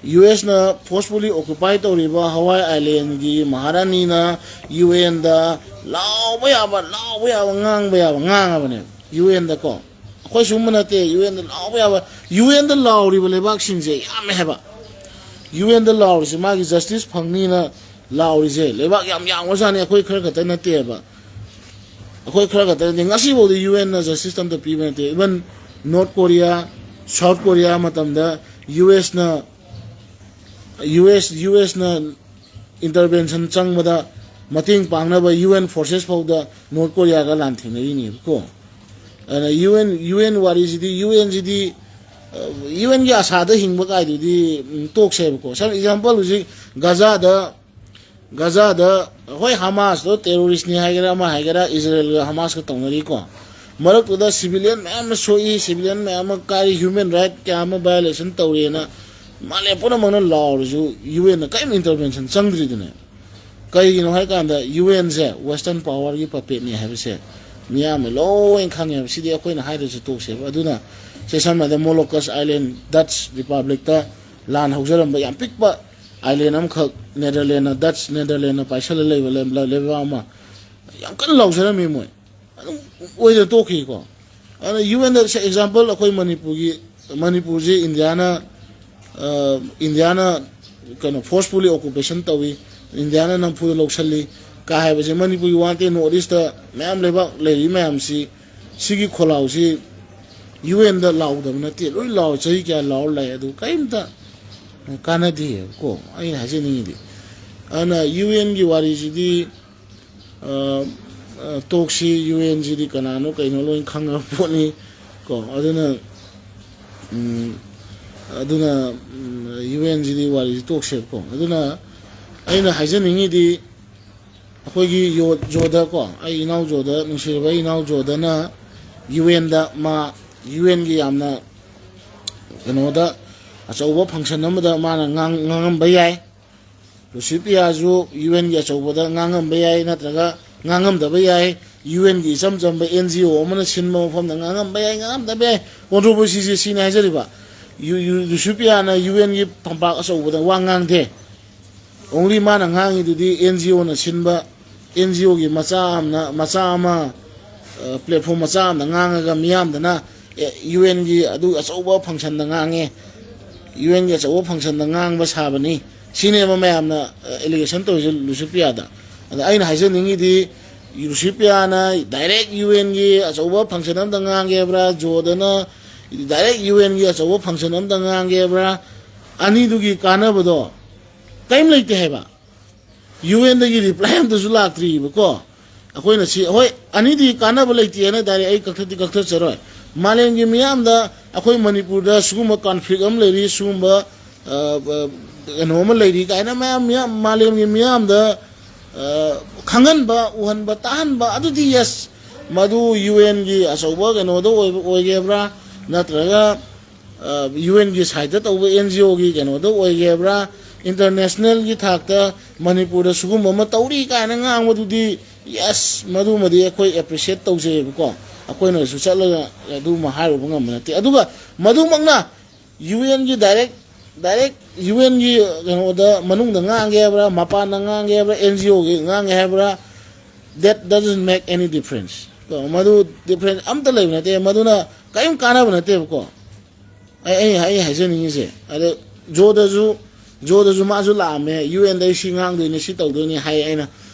ꯌꯨ ꯑꯦꯁꯅ ꯐꯣꯔꯁꯐꯨꯜꯂꯤ ꯑꯣꯀꯨꯄꯥꯏ ꯇꯧꯔꯤꯕ ꯍꯋꯥꯏ ꯑꯥꯏꯂꯦꯟꯒꯤ ꯃꯍꯥꯔꯥꯅꯤꯅ ꯌꯨ ꯑꯦꯟꯗ ꯂꯥꯎꯕ ꯌꯥꯕ, ꯂꯥꯎꯕ ꯌꯥꯕ, ꯉꯥꯡꯕ ꯌꯥꯕ ꯉꯥꯡꯉꯕꯅꯦ ꯌꯨ ꯑꯦꯟꯗ ꯀꯣ꯫ ꯑꯩꯈꯣꯏ ꯁꯨꯝꯕ ꯅꯠꯇꯦ, ꯌꯨ ꯑꯦꯟꯗ ꯂꯥꯎꯕ ꯌꯥꯕ꯫ ꯌꯨ ꯑꯦꯟꯗ ꯂꯥꯎꯔꯤꯕ ꯂꯩꯕꯥꯛꯁꯤꯡꯁꯦ ꯌꯥꯝꯃꯦ ꯍꯥꯏꯕ꯫ ꯌꯨ ꯑꯦꯟꯗ ꯂꯥꯎꯔꯤꯁꯦ, ꯃꯥꯒꯤ ꯖꯁꯇꯤꯁ ꯐꯪꯅꯤꯅ ꯂꯥꯎꯔꯤꯁꯦ ꯂꯩꯕꯥꯛ ꯌꯥꯝ ꯌꯥꯝꯈ꯭ꯔꯖꯥꯠꯅꯤ, ꯑꯩꯈꯣꯏ ꯈꯔ ꯈꯛꯇ ꯅꯠꯇꯦꯕ꯫ ꯑꯩꯈꯣꯏ ꯈꯔ ꯈꯛꯇ ꯅꯠꯇꯦ, ꯉꯁꯤꯐꯥꯎꯗ ꯌꯨ ꯑꯦꯟꯅ ꯖꯁꯇꯤꯁ ꯑꯝꯇ ꯄꯤꯕ ꯅꯠꯇꯦ꯫ Even north Korea, south Korea ꯃꯇꯝꯗ ꯌꯨ ꯑꯦꯁꯅ, ꯌꯨ ꯑꯦꯁ, ꯌꯨ ꯑꯦꯁꯅ ꯏꯟꯇꯔꯚꯦꯟꯁꯟ ꯆꯪꯕꯗ ꯃꯇꯦꯡ ꯄꯥꯡꯅꯕ ꯌꯨ ꯑꯦꯟ ꯐꯣꯔꯁꯦꯁ ꯐꯥꯎꯗ ꯅꯣꯔꯠ ꯀꯣꯔꯤꯌꯥꯒ ꯂꯥꯟ ꯊꯦꯡꯅꯔꯤꯅꯦꯕꯀꯣ꯫ ꯑꯗꯨꯅ ꯌꯨ ꯑꯦꯟ, ꯌꯨ ꯑꯦꯟ ꯋꯥꯔꯤꯁꯤꯗꯤ, ꯌꯨ ꯑꯦꯟꯁꯤꯗꯤ, ꯌꯨ ꯑꯦꯟꯒꯤ ꯑꯁꯥꯗ ꯍꯤꯡꯕ ꯀꯥꯏꯗꯨꯗꯤ, ꯎꯝ, ꯇꯣꯛꯁꯦꯕꯀꯣ꯫ ꯁꯝ ꯑꯦꯛꯖꯥꯝꯄꯜ, ꯍꯧꯖꯤꯛ ꯒꯖꯥꯗ, ꯒꯖꯥꯗ, ꯍꯣꯏ, ꯍꯃꯥꯁꯇꯣ ꯇꯦꯔꯣꯔꯤꯁꯅꯤ ꯍꯥꯏꯒꯦꯔꯥ, ꯑꯃ ꯍꯥꯏꯒꯦꯔꯥ, ꯏꯖꯔꯦꯜꯒ ꯍꯃꯥꯁꯀ ꯇꯧꯅꯔꯤꯀꯣ꯫ ꯃꯔꯛꯇꯨꯗ ꯁꯤꯚꯤꯂꯤꯌꯟ ꯃꯌꯥꯝ ꯑꯃ ꯁꯣꯛꯏ, ꯁꯤꯚꯤꯂꯤꯌꯟ ꯃꯌꯥꯝ ꯑꯃ ꯀꯥꯏꯔꯤ, ꯍ꯭ꯌꯨꯃꯦꯟ ꯔꯥꯏꯠ ꯀꯌꯥ ꯑꯃ ꯚꯥꯏꯑꯣꯂꯦꯁꯟ ꯇꯧꯔꯦꯅ ꯃꯥꯂꯦꯝ ꯄꯨꯝꯅꯃꯛꯅ ꯂꯥꯎꯔꯁꯨ ꯌꯨ ꯑꯦꯟꯅ ꯀꯔꯤꯝ ꯏꯟꯇꯔꯚꯦꯟꯁꯟ ꯆꯪꯗ꯭ꯔꯤꯗꯨꯅꯦ꯫ ꯀꯩꯒꯤꯅꯣ ꯍꯥꯏꯀꯥꯟꯗ ꯌꯨ ꯑꯦꯟꯁꯦ ꯋꯦꯁꯇꯔꯟ ꯄꯥꯋꯔꯒꯤ ꯄꯄꯦꯠꯅꯤ ꯍꯥꯏꯕꯁꯦ ꯃꯤꯌꯥꯝꯅ ꯂꯣꯏ ꯈꯪꯉꯦꯕ꯫ ꯁꯤꯗꯤ ꯑꯩꯈꯣꯏꯅ ꯍꯥꯏꯗ꯭ꯔꯁꯨ ꯇꯣꯛꯁꯦꯕ꯫ ꯑꯗꯨꯅ ꯁꯦ ꯁꯝꯅ ꯍꯥꯏꯔꯕꯗ ꯃꯣꯂꯣꯀꯁ ꯑꯥꯏꯂꯦꯟ, ꯗꯠꯆ ꯔꯤꯄꯕ꯭ꯂꯤꯛꯇ ꯂꯥꯟ ꯍꯧꯖꯔꯝꯕ ꯌꯥꯝ ꯄꯤꯛꯄ ꯑꯥꯏꯂꯦꯟ ꯑꯃꯈꯛ, ꯅꯦꯗꯔꯂꯦꯟꯅ, ꯗꯠꯆ ꯅꯦꯗꯔꯂꯦꯟꯅ ꯄꯥꯏꯁꯜꯂ ꯂꯩꯕ ꯂꯩ-, ꯂꯩꯕꯥꯛ ꯑꯃ ꯌꯥꯝ ꯀꯟꯅ ꯂꯥꯎꯖꯔꯝꯃꯤ ꯃꯣꯏ꯫ ꯑꯗꯨꯝ ꯑꯣꯏꯗꯅ ꯇꯣꯛꯈꯤꯀꯣ꯫ ꯑꯗꯨꯅ ꯌꯨ ꯑꯦꯟꯗ ꯑꯦꯛꯖꯥꯝꯄꯜ, ꯑꯩꯈꯣꯏ ꯃꯅꯤꯄꯨꯔꯒꯤ, ꯃꯅꯤꯄꯨꯔꯁꯤ ꯏꯟꯗꯤꯌꯥꯅ ꯏꯟꯗꯤꯌꯥꯅ ꯀꯩꯅꯣ forcefully occupation ꯇꯧꯏ, ꯏꯟꯗꯤꯌꯥꯅ ꯅꯝꯐꯨꯗ ꯂꯧꯁꯤꯜꯂꯤ ꯀꯥ ꯍꯥꯏꯕꯁꯦ ꯃꯅꯤꯄꯨꯔꯒꯤ ꯋꯥ ꯅꯠꯇꯦ, ꯅꯣꯔꯠ ꯏꯁꯇ ꯃꯌꯥꯝ ꯂꯩꯕꯥꯛ ꯂꯩꯔꯤ ꯃꯌꯥꯝꯁꯤ ꯁꯤꯒꯤ ꯈꯣꯜꯂꯥꯎꯁꯤ ꯌꯨ ꯑꯦꯟꯗ ꯂꯥꯎꯗꯕ ꯅꯠꯇꯦ, ꯂꯣꯏ ꯂꯥꯎ, ꯆꯍꯤ ꯀꯌꯥ ꯂꯥꯎꯔ ꯂꯥꯛꯑꯦ, ꯑꯗꯨ ꯀꯔꯤꯝꯇ ꯀꯥꯟꯅꯗꯦꯕꯀꯣ꯫ ꯑꯩꯅ ꯍꯥꯏꯖꯅꯤꯡꯉꯤꯗꯤ ꯑꯗꯨꯅ ꯌꯨ ꯑꯦꯟꯒꯤ ꯋꯥꯔꯤꯁꯤꯗꯤ ꯇꯣꯛꯁꯤ, ꯌꯨ ꯑꯦꯟꯁꯤꯗꯤ ꯀꯅꯥꯅꯣ ꯀꯩꯅꯣ ꯂꯣꯏ ꯈꯪꯉꯕ ꯄꯣꯠꯅꯤ ꯀꯣ꯫ ꯑꯗꯨꯅ ꯎꯝ, ꯑꯗꯨꯅ ꯌꯨ ꯑꯦꯟꯁꯤꯗꯤ ꯋꯥꯔꯤꯁꯤ ꯇꯣꯛꯁꯦꯕꯀꯣ꯫ ꯑꯗꯨꯅ ꯑꯩꯅ ꯍꯥꯏꯖꯅꯤꯡꯉꯤꯗꯤ ꯑꯩꯈꯣꯏꯒꯤ ꯌꯣ ꯖꯣꯗꯀꯣ, ꯑꯩ ꯏꯅꯥꯎ ꯖꯣꯗ, ꯅꯨꯡꯁꯤꯔꯕ ꯑꯩ ꯏꯅꯥꯎ ꯖꯣꯗꯅ ꯌꯨ ꯑꯦꯟꯗ ꯃꯥ ꯌꯨ ꯑꯦꯟꯒꯤ ꯌꯥꯝꯅ ꯀꯩꯅꯣꯗ ꯑꯆꯧꯕ ꯐꯪꯁꯟ ꯑꯃꯗ ꯃꯥꯅ ꯉꯥꯡ ꯉꯥꯡꯉꯝꯕ ꯌꯥꯏ꯫ ꯂꯨꯁꯤꯄꯤꯌꯥꯁꯨ ꯌꯨ ꯑꯦꯟꯒꯤ ꯑꯆꯧꯕꯗ ꯉꯥꯡꯉꯝꯕ ꯌꯥꯏ, ꯅꯠꯇ꯭ꯔꯒ ꯉꯥꯡꯉꯝꯗꯕ ꯌꯥꯏ꯫ ꯌꯨ ꯑꯦꯟꯒꯤ ꯏꯆꯝ ꯆꯝꯕ ꯑꯦꯟ ꯖꯤ ꯑꯣ ꯑꯃꯅ ꯁꯤꯟꯕ ꯃꯐꯝꯗ ꯉꯥꯡꯉꯝꯕ ꯌꯥꯏ, ꯉꯥꯡꯉꯝꯗꯕ ꯌꯥꯏ꯫ ꯀꯣꯟꯇ꯭ꯔꯣꯚꯔꯁꯤꯁꯦ ꯁꯤꯅꯤ ꯍꯥꯏꯖꯔꯤꯕ꯫ ꯌꯨ ꯌꯨ ꯂꯨꯁꯤꯄꯤꯌꯥꯅ ꯌꯨ ꯑꯦꯟꯒꯤ ꯐꯝꯄꯥꯛ ꯑꯆꯧꯕꯗ ꯋꯥ ꯉꯥꯡꯗꯦ꯫ ꯑꯣꯡꯂꯤ ꯃꯥꯅ ꯉꯥꯡꯉꯤꯗꯨꯗꯤ ꯑꯦꯟ ꯖꯤ ꯑꯣꯅ ꯁꯤꯟꯕ, ꯑꯦꯟ ꯖꯤ ꯑꯣꯒꯤ ꯃꯆꯥ ꯑꯃꯅ, ꯃꯆꯥ ꯑꯃ, ꯄ꯭ꯂꯦꯠꯐꯣꯝ ꯃꯆꯥ ꯑꯃꯗ ꯉꯥꯡꯉꯒ ꯃꯤꯌꯥꯝꯗꯅ ꯌꯨ ꯑꯦꯟꯒꯤ ꯑꯗꯨ ꯑꯆꯧꯕ ꯐꯪꯁꯟꯗ ꯉꯥꯡꯉꯦ, ꯌꯨ ꯑꯦꯟꯒꯤ ꯑꯆꯧꯕ ꯐꯪꯁꯟꯗ ꯉꯥꯡꯕ ꯁꯥꯕꯅꯤ, ꯁꯤꯅꯦꯕ ꯃꯌꯥꯝꯅ ꯑꯦꯂꯤꯒꯦꯁꯟ ꯇꯧꯔꯤꯁꯦ ꯂꯨꯁꯤꯄꯤꯌꯥꯗ꯫ ꯑꯗ ꯑꯩꯅ ꯍꯥꯏꯖꯅꯤꯡꯉꯤꯗꯤ ꯂꯨꯁꯤꯄꯤꯌꯥꯅ ꯗꯥꯏꯔꯦꯛ ꯌꯨ ꯑꯦꯟꯒꯤ ꯑꯆꯧꯕ ꯐꯪꯁꯟ ꯑꯃꯗ ꯉꯥꯡꯒꯦ ꯍꯥꯏꯕ꯭ꯔꯥ, ꯖꯣꯗꯅ ꯗꯥꯏꯔꯦꯛ ꯌꯨ ꯑꯦꯟꯒꯤ ꯑꯆꯧꯕ ꯐꯪꯁꯟ ꯑꯃꯗ ꯉꯥꯡꯒꯦ ꯍꯥꯏꯕ꯭ꯔꯥ, ꯑꯅꯤꯗꯨꯒꯤ ꯀꯥꯟꯅꯕꯗꯣ ꯀꯔꯤꯝ ꯂꯩꯇꯦ ꯍꯥꯏꯕ꯫ ꯌꯨ ꯑꯦꯟꯗꯒꯤ ꯔꯤꯄ꯭ꯂꯥꯏ ꯑꯝꯇꯁꯨ ꯂꯥꯛꯇ꯭ꯔꯤꯕꯀꯣ꯫ ꯑꯩꯈꯣꯏꯅ ꯁꯤ, ꯍꯣꯏ, ꯑꯅꯤꯗꯤ ꯀꯥꯟꯅꯕ ꯂꯩꯇꯦ ꯍꯥꯏꯅ ꯗꯥꯏꯔꯦꯛ ꯑꯩ ꯀꯛꯊꯠꯇꯤ ꯀꯛꯊꯠꯆꯔꯣꯏ꯫ ꯃꯥꯂꯦꯝꯒꯤ ꯃꯤꯌꯥꯝꯗ ꯑꯩꯈꯣꯏ ꯃꯅꯤꯄꯨꯔꯗ ꯁꯤꯒꯨꯝꯕ ꯀꯟꯐ꯭ꯂꯤꯛ ꯑꯃ ꯂꯩꯔꯤ, ꯁꯤꯒꯨꯝꯕ ꯑ, ꯑ, ꯀꯩꯅꯣ ꯑꯃ ꯂꯩꯔꯤ ꯀꯥꯏꯅ ꯃꯌꯥꯝ, ꯃꯤꯌꯥꯝ ꯃꯥꯂꯦꯝꯒꯤ ꯃꯤꯌꯥꯝꯗ ꯑ, ꯈꯪꯍꯟꯕ, ꯎꯍꯟꯕ, ꯇꯥꯍꯟꯕ, ꯑꯗꯨꯗꯤ ꯌꯦꯁ, ꯃꯗꯨ ꯌꯨ ꯑꯦꯟꯒꯤ ꯑꯆꯧꯕ ꯀꯩꯅꯣꯗ ꯑꯣꯏꯕ ꯑꯣꯏꯒꯦꯕ꯭ꯔꯥ, ꯅꯠꯇ꯭ꯔꯒ ꯌꯨ ꯑꯦꯟꯒꯤ ꯁꯥꯏꯠꯇ ꯇꯧꯕ ꯑꯦꯟ ꯖꯤ ꯑꯣꯒꯤ ꯀꯩꯅꯣꯗ ꯑꯣꯏꯒꯦꯕ꯭ꯔꯥ, ꯏꯟꯇꯔꯅꯦꯁꯅꯦꯜꯒꯤ ꯊꯥꯛꯇ ꯃꯅꯤꯄꯨꯔꯗ ꯁꯤꯒꯨꯝꯕ ꯑꯃ ꯇꯧꯔꯤ ꯀꯥꯏꯅ ꯉꯥꯡꯕꯗꯨꯗꯤ ꯌꯦꯁ, ꯃꯗꯨꯃꯗꯤ ꯑꯩꯈꯣꯏ ꯑꯦꯄ꯭ꯔꯤꯁꯤꯌꯦꯠ ꯇꯧꯖꯩꯌꯦꯕꯀꯣ꯫ ꯑꯩꯈꯣꯏꯅꯁꯨ ꯆꯠꯂꯒ ꯑꯗꯨꯃ ꯍꯥꯏꯔꯨꯕ ꯉꯝꯕ ꯅꯠꯇꯦ꯫ ꯑꯗꯨꯒ ꯃꯗꯨꯃꯛꯅ ꯌꯨ ꯑꯦꯟꯒꯤ ꯗꯥꯏꯔꯦꯛ, ꯗꯥꯏꯔꯦꯛ ꯌꯨ ꯑꯦꯟꯒꯤ ꯀꯩꯅꯣꯗ ꯃꯅꯨꯡꯗ ꯉꯥꯡꯒꯦ ꯍꯥꯏꯕ꯭ꯔꯥ, ꯃꯄꯥꯟꯗ ꯉꯥꯡꯒꯦ ꯍꯥꯏꯕ꯭ꯔꯥ, ꯑꯦꯟ ꯖꯤ ꯑꯣꯒꯤ ꯉꯥꯡꯒꯦ ꯍꯥꯏꯕ꯭ꯔꯥ, that doesn't make any difference꯫ ꯀꯣ, ꯃꯗꯨ ꯗꯤꯐ꯭ꯔꯦꯟꯁ ꯑꯝꯇ ꯂꯩꯕ ꯅꯠꯇꯦ, ꯃꯗꯨꯅ ꯀꯔꯤꯝ ꯀꯥꯟꯅꯕ ꯅꯠꯇꯦꯕꯀꯣ꯫ ꯑꯩ, ꯑꯩ, ꯑꯩ ꯍꯥꯏꯖꯅꯤꯡꯉꯤꯁꯦ, ꯑꯗꯣ ꯖꯣꯗꯁꯨ ꯖꯣꯗꯁꯨ ꯃꯥꯁꯨ ꯂꯥꯛꯑꯝꯃꯦ, "ꯌꯨ ꯑꯦꯟꯗ ꯑꯩ ꯁꯤ ꯉꯥꯡꯗꯣꯏꯅꯦ, ꯁꯤ ꯇꯧꯗꯣꯏꯅꯦ" ꯍꯥꯏ꯫ ꯑꯩꯅ,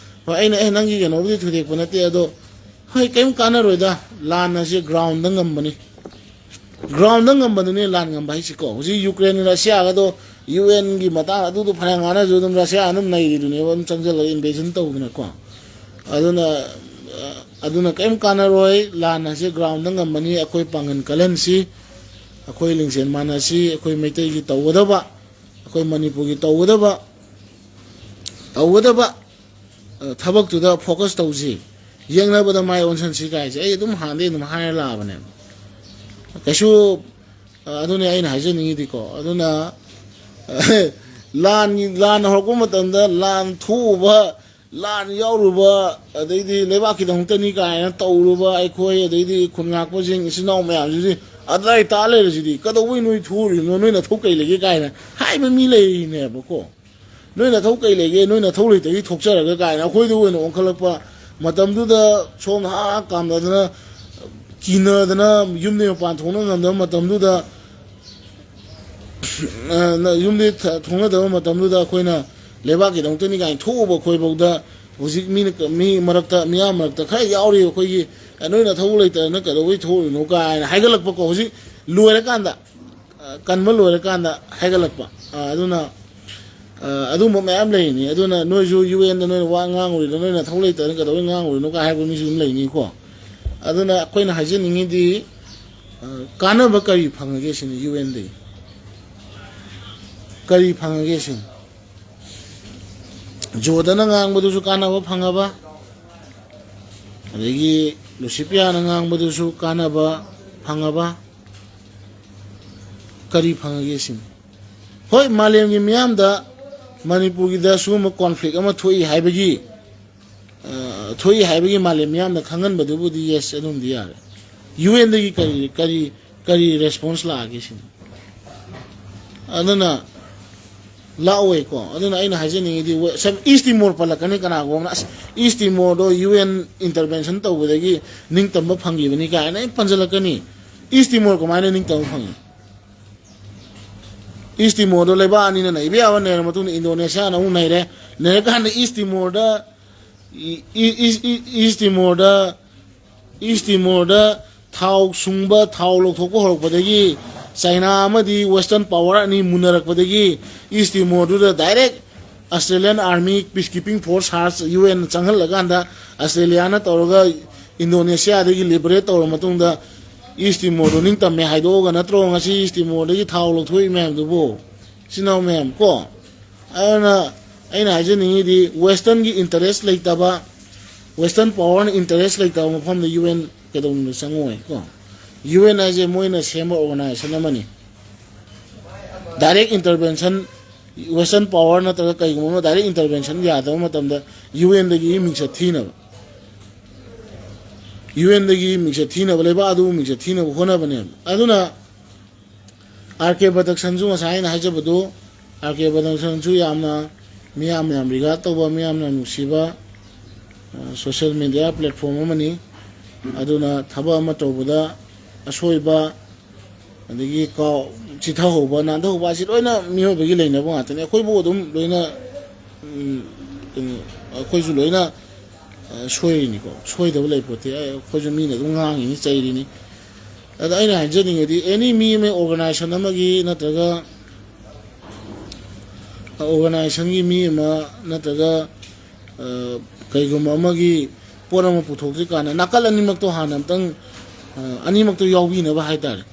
ꯍꯣꯏ, ꯑꯩꯅ, "ꯑꯦ, ꯅꯪꯒꯤ ꯀꯩꯅꯣꯕꯨꯗꯤ ꯊꯨꯗꯦꯛꯄ ꯅꯠꯇꯦ, ꯑꯗꯣ ꯍꯣꯏ, ꯀꯩꯝ ꯀꯥꯟꯅꯔꯣꯏꯗ, ꯂꯥꯟ ꯑꯁꯤ ꯒ꯭ꯔꯥꯎꯟꯗ ꯉꯝꯕꯅꯤ"꯫ ꯒ꯭ꯔꯥꯎꯟꯗ ꯉꯝꯕꯗꯨꯅꯦ ꯂꯥꯟ ꯉꯝꯕ ꯍꯥꯏꯁꯤꯀꯣ꯫ ꯍꯧꯖꯤꯛ ꯌꯨꯀ꯭ꯔꯦꯟ ꯔꯁꯤꯌꯥꯒꯗꯣ ꯌꯨ ꯑꯦꯟꯒꯤ ꯃꯇꯥꯡ ꯑꯗꯨꯗꯣ ꯐꯅꯌꯥꯝ ꯉꯥꯡꯅꯔꯁꯨ ꯑꯗꯨꯝ ꯔꯁꯤꯌꯥ ꯑꯗꯨꯝ ꯅꯩꯔꯤꯗꯨꯅꯦꯕ, ꯑꯗꯨꯝ ꯆꯪꯁꯤꯜꯂꯒ ꯏꯟꯚꯦꯖꯟ ꯇꯧꯗꯅꯀꯣ꯫ ꯑꯗꯨꯅ, ꯑꯗꯨꯅ ꯀꯔꯤꯝ ꯀꯥꯟꯅꯔꯣꯏ꯫ ꯂꯥꯟ ꯑꯁꯤ ꯒ꯭ꯔꯥꯎꯟꯗ ꯉꯝꯕꯅꯤ꯫ ꯑꯩꯈꯣꯏ ꯄꯥꯡꯒꯜ ꯀꯜꯍꯟꯁꯤ, ꯑꯩꯈꯣꯏ ꯂꯤꯡꯖꯦꯜ ꯃꯥꯟꯅꯁꯤ, ꯑꯩꯈꯣꯏ ꯃꯩꯇꯩꯒꯤ ꯇꯧꯒꯗꯕ, ꯑꯩꯈꯣꯏ ꯃꯅꯤꯄꯨꯔꯒꯤ ꯇꯧꯒꯗꯕ, ꯇꯧꯒꯗꯕ ꯊꯕꯛꯇꯨꯗ ꯐꯣꯀꯁ ꯇꯧꯁꯤ꯫ ꯌꯦꯡꯅꯕꯗ ꯃꯥꯏ ꯑꯣꯟꯁꯤꯟꯁꯤ ꯀꯥꯏꯁꯦ ꯑꯩ ꯑꯗꯨꯝ ꯍꯥꯟꯅꯗꯩ ꯑꯗꯨꯝ ꯍꯥꯏꯔ ꯂꯥꯛꯑꯕꯅꯦꯕ꯫ ꯀꯩꯁꯨ, ꯑꯗꯨꯅꯦ ꯑꯩꯅ ꯍꯥꯏꯖꯅꯤꯡꯉꯤꯗꯤꯀꯣ꯫ ꯑꯗꯨꯅ ꯂꯥꯟ ꯂꯥꯟ ꯍꯧꯔꯛꯄ ꯃꯇꯝꯗ ꯂꯥꯟ ꯊꯣꯛꯎꯕ, ꯂꯥꯟ ꯌꯥꯎꯔꯨꯕ, ꯑꯗꯩꯗꯤ ꯂꯩꯕꯥꯛꯀꯤꯗꯃꯛꯇꯅꯤ ꯀꯥꯏꯅ ꯇꯧꯔꯨꯕ ꯑꯩꯈꯣꯏ, ꯑꯗꯩꯗꯤ ꯈꯨꯟ ꯉꯥꯛꯄꯁꯤꯡ, ꯏꯆꯤꯟ ꯏꯅꯥꯎ ꯃꯌꯥꯝꯁꯤꯗꯤ ꯑꯗꯥꯏ ꯇꯥ ꯂꯩꯔꯁꯤꯗꯤ, "ꯀꯩꯗꯧꯕꯩ ꯅꯣꯏ ꯊꯣꯛꯎꯔꯤꯅꯣ? ꯅꯣꯏ ꯅꯊꯧ ꯀꯩ ꯂꯩꯒꯦ?" ꯀꯥꯏꯅ ꯍꯥꯏꯕ ꯃꯤ ꯂꯩꯔꯤꯅꯦꯕꯀꯣ꯫ "ꯅꯣꯏ ꯅꯊꯧ ꯀꯩ ꯂꯩꯒꯦ? ꯅꯣꯏ ꯅꯊꯧ ꯂꯩꯇꯕꯒꯤ ꯊꯣꯛꯆꯔꯒ" ꯀꯥꯏꯅ ꯑꯩꯈꯣꯏꯗ ꯑꯣꯏꯅ ꯑꯣꯟꯈꯠꯂꯛꯄ ꯃꯇꯝꯗꯨꯗ, ꯁꯣꯝꯗ ꯍꯥ ꯀꯥꯝꯅꯗꯅ, ꯀꯤꯅꯗꯅ, ꯌꯨꯝꯗꯒꯤ ꯃꯄꯥꯟ ꯊꯣꯛꯅ ꯉꯝꯗꯕ ꯃꯇꯝꯗꯨꯗ, ꯑ, ꯌꯨꯝꯗꯒꯤ ꯊ-, ꯊꯣꯛꯅꯗꯕ ꯃꯇꯝꯗꯨꯗ ꯑꯩꯈꯣꯏꯅ ꯂꯩꯕꯥꯛꯀꯤꯗꯃꯛꯇꯅꯤ ꯀꯥꯏꯅ ꯊꯣꯛꯎꯕ ꯑꯩꯈꯣꯏꯐꯥꯎꯗ, ꯍꯧꯖꯤꯛ ꯃꯤꯅ ꯀ-, ꯃꯤ ꯃꯔꯛꯇ, ꯃꯤꯌꯥꯝ ꯃꯔꯛꯇ ꯈꯔ ꯌꯥꯎꯔꯤ ꯑꯩꯈꯣꯏꯒꯤ, "ꯑ, ꯅꯣꯏ ꯅꯊꯧ ꯂꯩꯇꯗꯅ ꯀꯩꯗꯧꯕꯩ ꯊꯣꯛꯎꯔꯤꯅꯣ?" ꯀꯥꯏꯅ ꯍꯥꯏꯒꯠꯂꯛꯄꯀꯣ꯫ ꯍꯧꯖꯤꯛ ꯂꯣꯏꯔꯀꯥꯟꯗ, ꯑ, ꯀꯟꯕ ꯂꯣꯏꯔꯀꯥꯟꯗ ꯍꯥꯏꯒꯠꯂꯛꯄ꯫ ꯑ, ꯑꯗꯨꯅ, ꯑ, ꯑꯗꯨꯒꯨꯝꯕ ꯃꯌꯥꯝ ꯂꯩꯔꯤꯅꯤ꯫ ꯑꯗꯨꯅ ꯅꯣꯏꯁꯨ ꯌꯨ ꯑꯦꯟꯗ ꯅꯣꯏꯅ ꯋꯥ ꯉꯥꯡꯉꯨꯔꯤꯗꯣ, ꯅꯣꯏ ꯅꯊꯧ ꯂꯩꯇꯗꯅ ꯀꯩꯗꯧꯕꯩ ꯉꯥꯡꯉꯨꯔꯤꯅꯣ ꯀꯥꯏ ꯍꯥꯏꯕ ꯃꯤꯁꯨ ꯑꯗꯨꯝ ꯂꯩꯅꯤꯀꯣ꯫ ꯑꯗꯨꯅ ꯑꯩꯈꯣꯏꯅ ꯍꯥꯏꯖꯅꯤꯡꯉꯤꯗꯤ, ꯑ, ꯀꯥꯟꯅꯕ ꯀꯔꯤ ꯐꯪꯉꯒꯦ ꯁꯤꯅꯤ ꯌꯨ ꯑꯦꯟꯗꯒꯤ? ꯀꯔꯤ ꯐꯪꯉꯒꯦ ꯁꯤꯅꯤ? ꯖꯣꯗꯅ ꯉꯥꯡꯕꯗꯨꯁꯨ ꯀꯥꯟꯅꯕ ꯐꯪꯉꯕ, ꯑꯗꯒꯤ ꯂꯨꯁꯤꯄꯤꯌꯥꯅ ꯉꯥꯡꯕꯗꯨꯁꯨ ꯀꯥꯟꯅꯕ ꯐꯪꯉꯕ, ꯀꯔꯤ ꯐꯪꯉꯒꯦ ꯁꯤꯅꯤ? ꯍꯣꯏ, ꯃꯥꯂꯦꯝꯒꯤ ꯃꯤꯌꯥꯝꯗ ꯃꯅꯤꯄꯨꯔꯒꯤꯗ ꯁꯤꯒꯨꯝꯕ ꯀꯣꯟꯐ꯭ꯂꯤꯛ ꯑꯃ ꯊꯣꯛꯏ ꯍꯥꯏꯕꯒꯤ, ꯑ, ꯊꯣꯛꯏ ꯍꯥꯏꯕꯒꯤ ꯃꯥꯂꯦꯝ ꯃꯤꯌꯥꯝꯅ ꯈꯪꯍꯟꯕꯗꯨꯕꯨꯗꯤ, ꯌꯦꯁ, ꯑꯗꯨꯝꯗꯤ ꯌꯥꯔꯦ꯫ ꯌꯨ ꯑꯦꯟꯗꯒꯤ ꯀꯔꯤ, ꯀꯔꯤ, ꯀꯔꯤ ꯔꯦꯁꯄꯣꯟꯁ ꯂꯥꯛꯑꯒꯦ ꯁꯤꯅꯤ? ꯑꯗꯨꯅ ꯂꯥꯛꯑꯣꯏꯀꯣ꯫ ꯑꯗꯨꯅ ꯑꯩꯅ ꯍꯥꯏꯖꯅꯤꯡꯉꯤꯗꯤ, ꯋꯦ-, ꯁꯝ-, ꯏꯁ ꯇꯤꯃꯣꯔ ꯄꯜꯂꯛꯀꯅꯤ ꯀꯅꯥꯒꯨꯝꯕ ꯑꯃꯅ, "ꯑꯁ, ꯏꯁ ꯇꯤꯃꯣꯔꯗꯣ ꯌꯨ ꯑꯦꯟ ꯏꯟꯇꯔꯚꯦꯟꯁꯟ ꯇꯧꯕꯗꯒꯤ ꯅꯤꯡꯇꯝꯕ ꯐꯪꯈꯤꯕꯅꯤ" ꯀꯥꯏꯅ ꯑꯩ ꯄꯟꯁꯤꯜꯂꯛꯀꯅꯤ꯫ ꯏꯁ ꯇꯤꯃꯣꯔ ꯀꯃꯥꯏꯅ ꯅꯤꯡꯇꯝꯕ ꯐꯪꯉꯤ? ꯏꯁ ꯇꯤꯃꯣꯔꯗꯣ ꯂꯩꯕꯥꯛ ꯑꯅꯤꯅ ꯅꯩꯕ ꯌꯥꯕ ꯅꯩꯔ ꯃꯇꯨꯡꯗ ꯏꯟꯗꯣꯅꯦꯁꯤꯌꯥꯅ ꯑꯃꯨꯛ ꯅꯩꯔꯦ꯫ ꯅꯩꯔꯀꯥꯟꯗ ꯏꯁ ꯇꯤꯃꯣꯔꯗ, ꯏ- ꯏ- ꯏꯁ- ꯏ- ꯏꯁ ꯇꯤꯃꯣꯔꯗ, ꯏꯁ ꯇꯤꯃꯣꯔꯗ ꯊꯥꯎ ꯁꯨꯡꯕ, ꯊꯥꯎ ꯂꯧꯊꯣꯛꯄ ꯍꯧꯔꯛꯄꯗꯒꯤ, ꯆꯥꯏꯅꯥ ꯑꯃꯗꯤ ꯋꯦꯁꯇꯔꯟ ꯄꯥꯋꯔ ꯑꯅꯤ ꯃꯨꯟꯅꯔꯛꯄꯗꯒꯤ, ꯏꯁ ꯇꯤꯃꯣꯔꯗꯨꯗ direct Australian army, peace keeping force ꯍꯥꯔꯠꯁ, ꯌꯨ ꯑꯦꯟ ꯆꯪꯍꯜꯂꯀꯥꯟꯗ, ꯑꯁꯇ꯭ꯔꯦꯂꯤꯌꯥꯅ ꯇꯧꯔꯒ ꯏꯟꯗꯣꯅꯦꯁꯤꯌꯥꯗꯒꯤ ꯂꯤꯕꯔꯦꯠ ꯇꯧꯔ ꯃꯇꯨꯡꯗ, ꯏꯁ ꯇꯤꯃꯣꯔꯗꯣ ꯅꯤꯡꯇꯝꯃꯦ ꯍꯥꯏꯗꯣꯛꯑꯒ ꯅꯠꯇ꯭ꯔꯣ ꯉꯁꯤ ꯏꯁ ꯇꯤꯃꯣꯔꯗꯒꯤ ꯊꯥꯎ ꯂꯧꯊꯣꯛꯏ ꯃꯌꯥꯝꯗꯨꯕꯨ? ꯏꯆꯤꯟ ꯏꯅꯥꯎ ꯃꯌꯥꯝ ꯀꯣ, ꯑꯗꯨꯅ ꯑꯩꯅ ꯍꯥꯏꯖꯅꯤꯡꯉꯤꯗꯤ, ꯋꯦꯁꯇꯔꯟꯒꯤ ꯏꯟꯇꯔꯦꯁ ꯂꯩꯇꯕ, ꯋꯦꯁꯇꯔꯟ ꯄꯥꯋꯔꯅ ꯏꯟꯇꯔꯦꯁ ꯂꯩꯇꯕ ꯃꯐꯝꯗ ꯌꯨ ꯑꯦꯟ ꯀꯩꯗꯧꯅꯨꯡꯗ ꯆꯪꯉꯣꯏ ꯀꯣ꯫ ꯌꯨ ꯑꯦꯟ ꯍꯥꯏꯁꯦ ꯃꯣꯏꯅ ꯁꯦꯝꯕ ꯑꯣꯔꯒꯅꯥꯏꯖꯦꯁꯟ ꯑꯃꯅꯤ꯫ ꯗꯥꯏꯔꯦꯛ ꯏꯟꯇꯔꯚꯦꯟꯁꯟ, ꯋꯦꯁꯇꯔꯟ ꯄꯥꯋꯔ ꯅꯠꯇ꯭ꯔꯒ ꯀꯩꯒꯨꯝꯕ ꯑꯃ ꯗꯥꯏꯔꯦꯛ ꯏꯟꯇꯔꯚꯦꯟꯁꯟ ꯌꯥꯗꯕ ꯃꯇꯝꯗ ꯌꯨ ꯑꯦꯟꯗꯒꯤ ꯃꯤꯡꯆꯠ ꯊꯤꯅꯕ, ꯌꯨ ꯑꯦꯟꯗꯒꯤ ꯃꯤꯡꯆꯠ ꯊꯤꯅꯕ, ꯂꯩꯕꯥꯛ ꯑꯗꯨꯕꯨ ꯃꯤꯡꯆꯠ ꯊꯤꯅꯕ ꯍꯣꯠꯅꯕꯅꯦꯕ꯫ ꯑꯗꯨꯅ ꯑꯥꯔ ꯀꯦ ꯄ꯭ꯔꯗꯛꯁꯟꯁꯨ ꯉꯁꯥꯏ ꯑꯩꯅ ꯍꯥꯏꯖꯕꯗꯨ, ꯑꯥꯔ ꯀꯦ ꯄ꯭ꯔꯗꯛꯁꯟꯁꯨ ꯌꯥꯝꯅ ꯃꯤꯌꯥꯝꯅ ꯌꯥꯝ ꯔꯤꯒꯥꯔꯗ ꯇꯧꯕ, ꯃꯤꯌꯥꯝꯅ ꯌꯥꯝ ꯅꯨꯡꯁꯤꯕ ꯁꯣꯁꯦꯜ ꯃꯦꯗꯤꯌꯥ ꯄ꯭ꯂꯦꯠꯐꯣꯝ ꯑꯃꯅꯤ꯫ ꯑꯗꯨꯅ ꯊꯕꯛ ꯑꯃ ꯇꯧꯕꯗ ꯑꯁꯣꯏꯕ, ꯑꯗꯒꯤ ꯀꯥꯎ ꯆꯤꯊꯍꯧꯕ, ꯅꯥꯟꯊꯍꯧꯕ ꯑꯁꯤ ꯂꯣꯏꯅ ꯃꯤꯑꯣꯏꯕꯒꯤ ꯂꯩꯅꯕ ꯉꯥꯛꯇꯅꯤ꯫ ꯑꯩꯈꯣꯏꯕꯨ ꯑꯗꯨꯝ ꯂꯣꯏꯅ, ꯎꯝ, ꯀꯩꯅꯣ, ꯑꯩꯈꯣꯏꯁꯨ ꯂꯣꯏꯅ, ꯑ, ꯁꯣꯏꯔꯤꯅꯤꯀꯣ꯫ ꯁꯣꯏꯗꯕ ꯂꯩ ꯄꯣꯠꯇꯦ꯫ ꯑꯩ, ꯑꯩꯈꯣꯏꯁꯨ ꯃꯤꯅ ꯑꯗꯨꯝ ꯉꯥꯡꯉꯤꯅꯤ, ꯆꯩꯔꯤꯅꯤ꯫ ꯑꯗ ꯑꯩꯅ ꯍꯥꯏꯖꯅꯤꯡꯉꯗꯤ, ꯑꯦꯅꯤ ꯃꯤ ꯑꯃ, ꯑꯣꯔꯒꯅꯥꯏꯖꯦꯁꯟ ꯑꯃꯒꯤ ꯅꯠꯇ꯭ꯔꯒ, ꯑ, ꯑꯣꯔꯒꯅꯥꯏꯖꯦꯁꯟꯒꯤ ꯃꯤ ꯑꯃ ꯅꯠꯇ꯭ꯔꯒ, ꯑ, ꯀꯩꯒꯨꯝꯕ ꯑꯃꯒꯤ ꯄꯣꯠ ꯑꯃ ꯄꯨꯊꯣꯛꯇ꯭ꯔꯤꯀꯥꯟꯗ ꯅꯥꯀꯜ ꯑꯅꯤꯃꯛꯇꯣ ꯍꯥꯟꯅ ꯑꯝꯇꯪ, ꯑ, ꯑꯅꯤꯃꯛꯇꯣ ꯌꯥꯎꯕꯤꯅꯕ ꯍꯥꯏꯇꯥꯔꯦ꯫